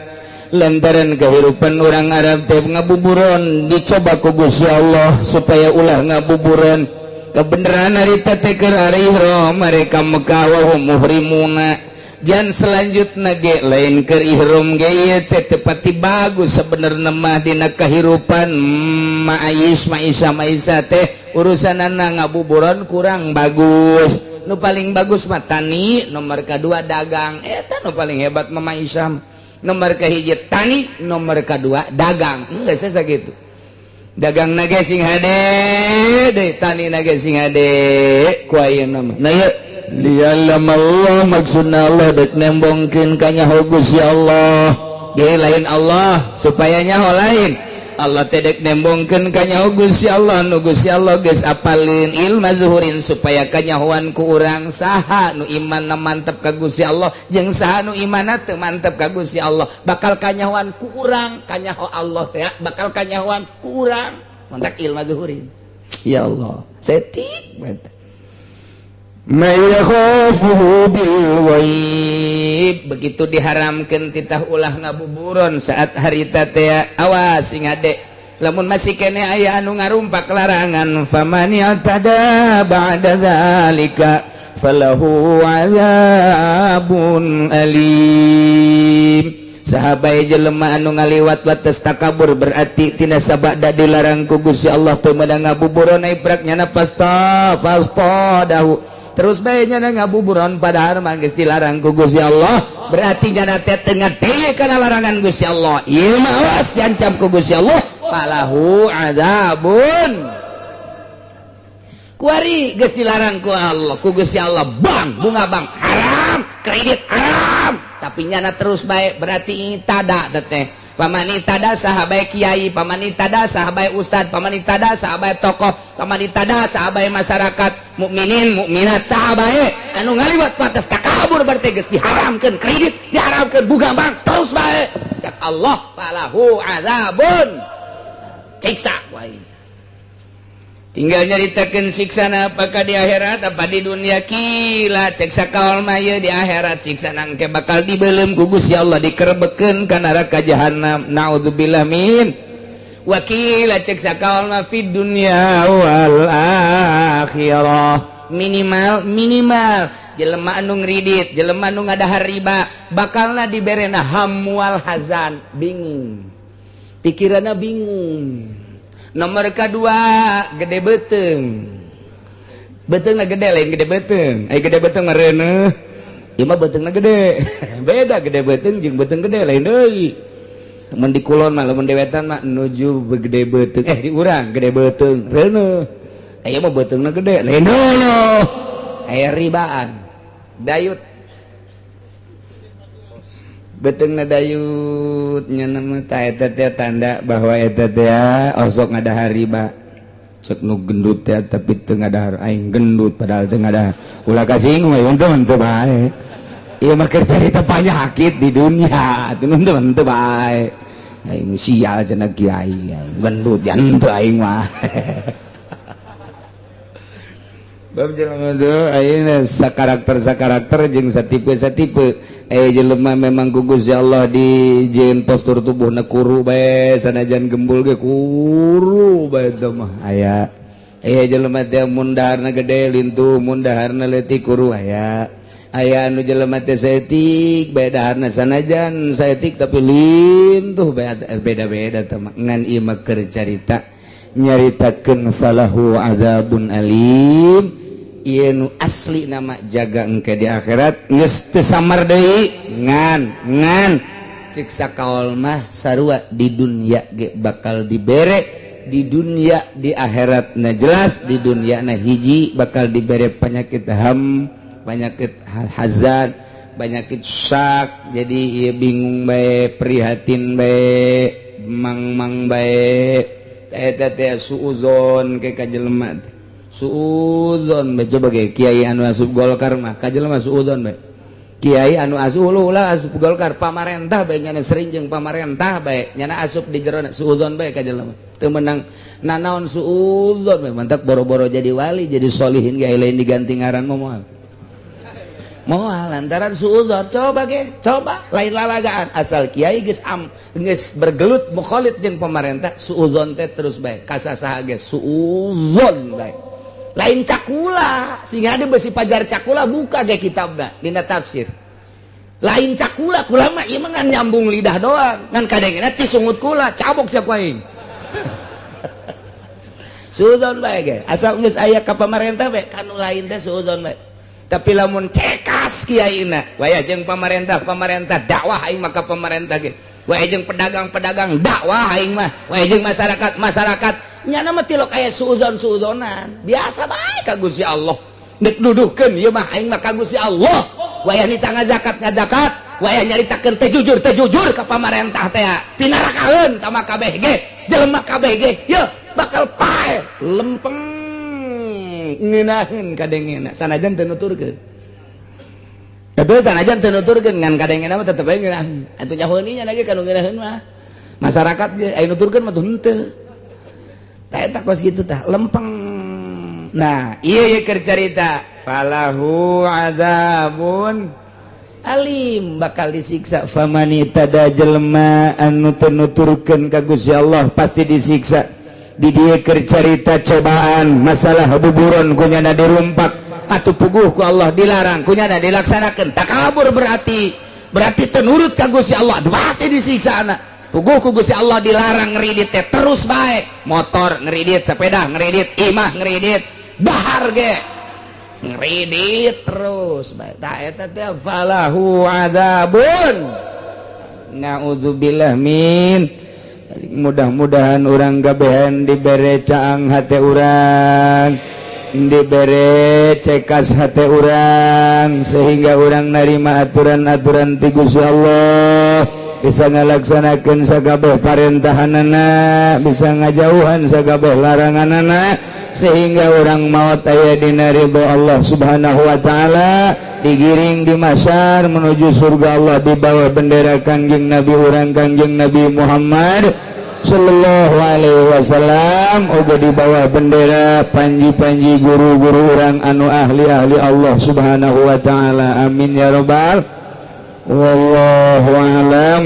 Speaker 2: lantaran kehidupan orang Arab teh ngabuburon, dicoba ku Gusti Allah supaya ulah ngabuburon. Kebenaran harita teh keur ihram mereka Mekah, wa hum muhrimuna. Jan selanjutna ge lain keur ihram ge ieu teh tepati bagus sebenarnya mah dina kehidupan maais maisa maisa teh urusanana ngabuburon kurang bagus. Nu paling bagus mah tani, nomor kedua dagang, eta nu paling hebat mah maisa. Nomor kahiji tani, nomor kedua dagang, enggak saya gitu. Dagang nage sing hade deui, tani nage sing hade ku ayeuna mah. Nah ieu
Speaker 3: Liyalam Allah, maksudna Allah dek nembongkeun ka nyaho Gusti Allah.
Speaker 2: Ge lain Allah supaya nyaho lain.
Speaker 3: Allah teh dek nembongkeun kanyaho Gusti Allah nu Gusti Allah geus apalin ilma zuhurin supaya kanyahoan ku urang saha nu imanna mantep ka Gusti Allah jeung saha nu imanna teu mantep ka Gusti Allah bakal kanyahoan ku urang kanyaho Allah teh bakal kanyahoan ku urang mantak ilma zuhurin. Ya Allah, setik banget. Begitu diharamkan titah ulah ngabuburon saat harita teh, awas sing ade lamun masih kene aya anu ngarumpak larangan, faman i'tada ba'da zalika falahu azabun alim. Saha bae jelema anu ngaliwat batas takabur, berarti tina sabada dilarang ku Gusti Allah teu meunang ngabuburon, iprak nyana pasta dahu terus bae nyana ngabuburon padahal mah geus dilarang ku Gusti Allah, berarti nyana teh teu ngadenge kana larangan Gusti Allah. Ieu mah awas diancam ku Gusti Allah, falahu adzabun. Kuari geus dilarang ku Allah, ku Gusti Allah, bang bunga bang haram, kredit haram, tapi nyana terus bae, berarti tada teh. Faman i'tada, saha bae kiai, faman i'tada, saha bae ustad, faman i'tada, saha bae tokoh, faman i'tada, saha bae masyarakat mukminin mukminat, saha bae anu ngaliwat atas takabur, berarti geus diharamkeun kredit, diharamkeun bunga bank, terus bae, cak Allah falahu azabun, siksa ku aing. Tinggal nyaritakeun siksana apakah di akhirat apa di dunia. Qila, cek sakaol mah di akhirat siksa nangke bakal dibelem ku Gusti Allah, dikerebekeun ka neraka jahanam, naudzubillah min. Wa qila, cek sakaol mah fid dunya wal akhirah. Minimal minimal jelema anu ngridit, jelema anu ngadahar riba, bakalna diberena hamwal hazan, bingung pikiranna, bingung. Nomor kedua, gede beteng, beteng gede, lain gede beteng. Eh, gede beteng mereneh. Ieu mah betengna gede, beda. Gede beteng jeung beteng gede lain deui. Mun di kulon mah, lamun di wetan mah nuju gede beteng, eh, di urang gede beteng reuneuh. Aya mah betengna gede, lain deui. Aya ribaan dayut, beteng dayut nya nama eta teh tanda bahwa eta teh osok ngadahar riba. Cek nu gendut teh tapi teu ngadahar, aing gendut padahal teu ngadahar, ulah kasinggung aing teu teu bae. Ieu mah keur carita penyakit di dunia teu teu bae. Aing sial cenah kiai gendut jan teu aing mah. Bab jelema teh ayeuna sakarakter sakarakter jeung satipe satipe. Eh, jelema memang ku Gusti Allah dijieun postur tubuhna kuru bae, sanajan gembul ge kuru bae teh mah aya. Eh, jelema teh mun daharna gede lintuh, mun daharna leutik kuru aya. Aya anu jelema teh saeutik bae daharna, sanajan saeutik tapi lintuh bae, beda-beda teh mah. Ngan ieu mah keur carita nyaritakeun falahu azabun alim. Ieu nu asli nama jaga engke di akhirat geus teu samar deui, ngan ngan cek sakaol mah sarua di dunia ge bakal dibere di dunia, di akhirat na jelas. Di dunia na hiji bakal dibere penyakit ham, penyakit hazan, penyakit syak, jadi ieu bingung bae, prihatin bae, mang-mang bae. Eta teh suuzon ke ka jelema teh, suuzon bae. Coba ge kiai anu asup Golkar mah ka jelema suuzon bae. Kiai anu asup ulah asup Golkar, pamarentah bae, nyana sering jeung pamarentah bae, nyana asup di jero suuzon bae ka jelema, teu meunang nanaon, suuzon bae. Mantak boro-boro jadi wali, jadi solihin ge lain diganti ngaran mah moal moal lantaran suuzon. Coba ge, coba lain lalagaan, asal kiai geus am geus bergelut mukhalid jeung pemerintah, suuzon teh terus bae ka sasaha ge suuzon bae. Lain cakula sehingga ada besi pajar cakula, buka ge kitabna dina tafsir. Lain cakula, kula mah ieu mah ngan nyambung lidah doang, ngan kadengena ti sungut kula cabok sia ku aing. Suuzon bae ge asal geus aya ka pamarentah bae, kanu lain teh suuzon bae. Tapi lamun cekas kiaina waya jeung pamarentah pamarentah, dakwah aing mah ka pamarentah ge, waya jeung pedagang-pedagang, dakwah aing mah, waya jeung masyarakat masyarakat, nyana mah tilok aya suuzon suuzonan biasa bae ka Gusti Allah. Dek duduhkeun ieu mah aing mah ka Gusti Allah. Waya nita ngazakat ngazakat.
Speaker 2: Wayah nyaritakeun teh jujur, teh jujur ka pamarentah teh pinarakaeun tama kabeh ge, jelema kabeh ge ye bakal paeh lempeng ngeunaheun kadengena sanajan teu nuturkeun. Atuh sanajan teu nuturkeun, ngan kadengena mah tetep bae ngeunaheun. Atuh nyaho nya lagi kanu ngeunaheun mah masyarakat ge, aya nuturkeun mah tuh henteu. Tah, eta kos kitu tah, lempeng. Nah, iya, ieu keur carita falahu adzabun alim, bakal disiksa.
Speaker 3: Faman i'tada, jelema anu teu nuturkeun ka Gusti Allah pasti disiksa. Di dieu keur carita cobaan masalah buburon, kunyana dirumpak
Speaker 2: atau puguh ku Allah dilarang, kunyana dilaksanakan. Takabur berarti berarti teu nurut ka Gusti Allah, pasti disiksa anak. Puguh ku Gusti Allah dilarang ngeridit teh terus baik, motor ngeridit, sepeda ngeridit, imah ngeridit, dahar ge ngeridit terus baik. Tah, eta teh
Speaker 3: falahu adzabun, naudzubillah min. Mudah-mudahan urang kabehan dibere caang hate urang, dibere cekas hate urang, sehingga urang narima aturan-aturan ti Gusti Allah, bisa ngalaksanakeun sakabeh parentahanana, bisa ngajauhan sakabeh laranganana, sehingga urang maut aya dina ridho Allah Subhanahu wa taala, digiring di mahsyar menuju surga Allah di bawah bendera Kangjeng Nabi urang, Kangjeng Nabi Muhammad Sallallahu Alaihi Wasallam, oge di bawah bendera panji-panji guru-guru urang anu ahli-ahli Allah Subhanahu wa taala. Amin ya robbal. Wallahu alam.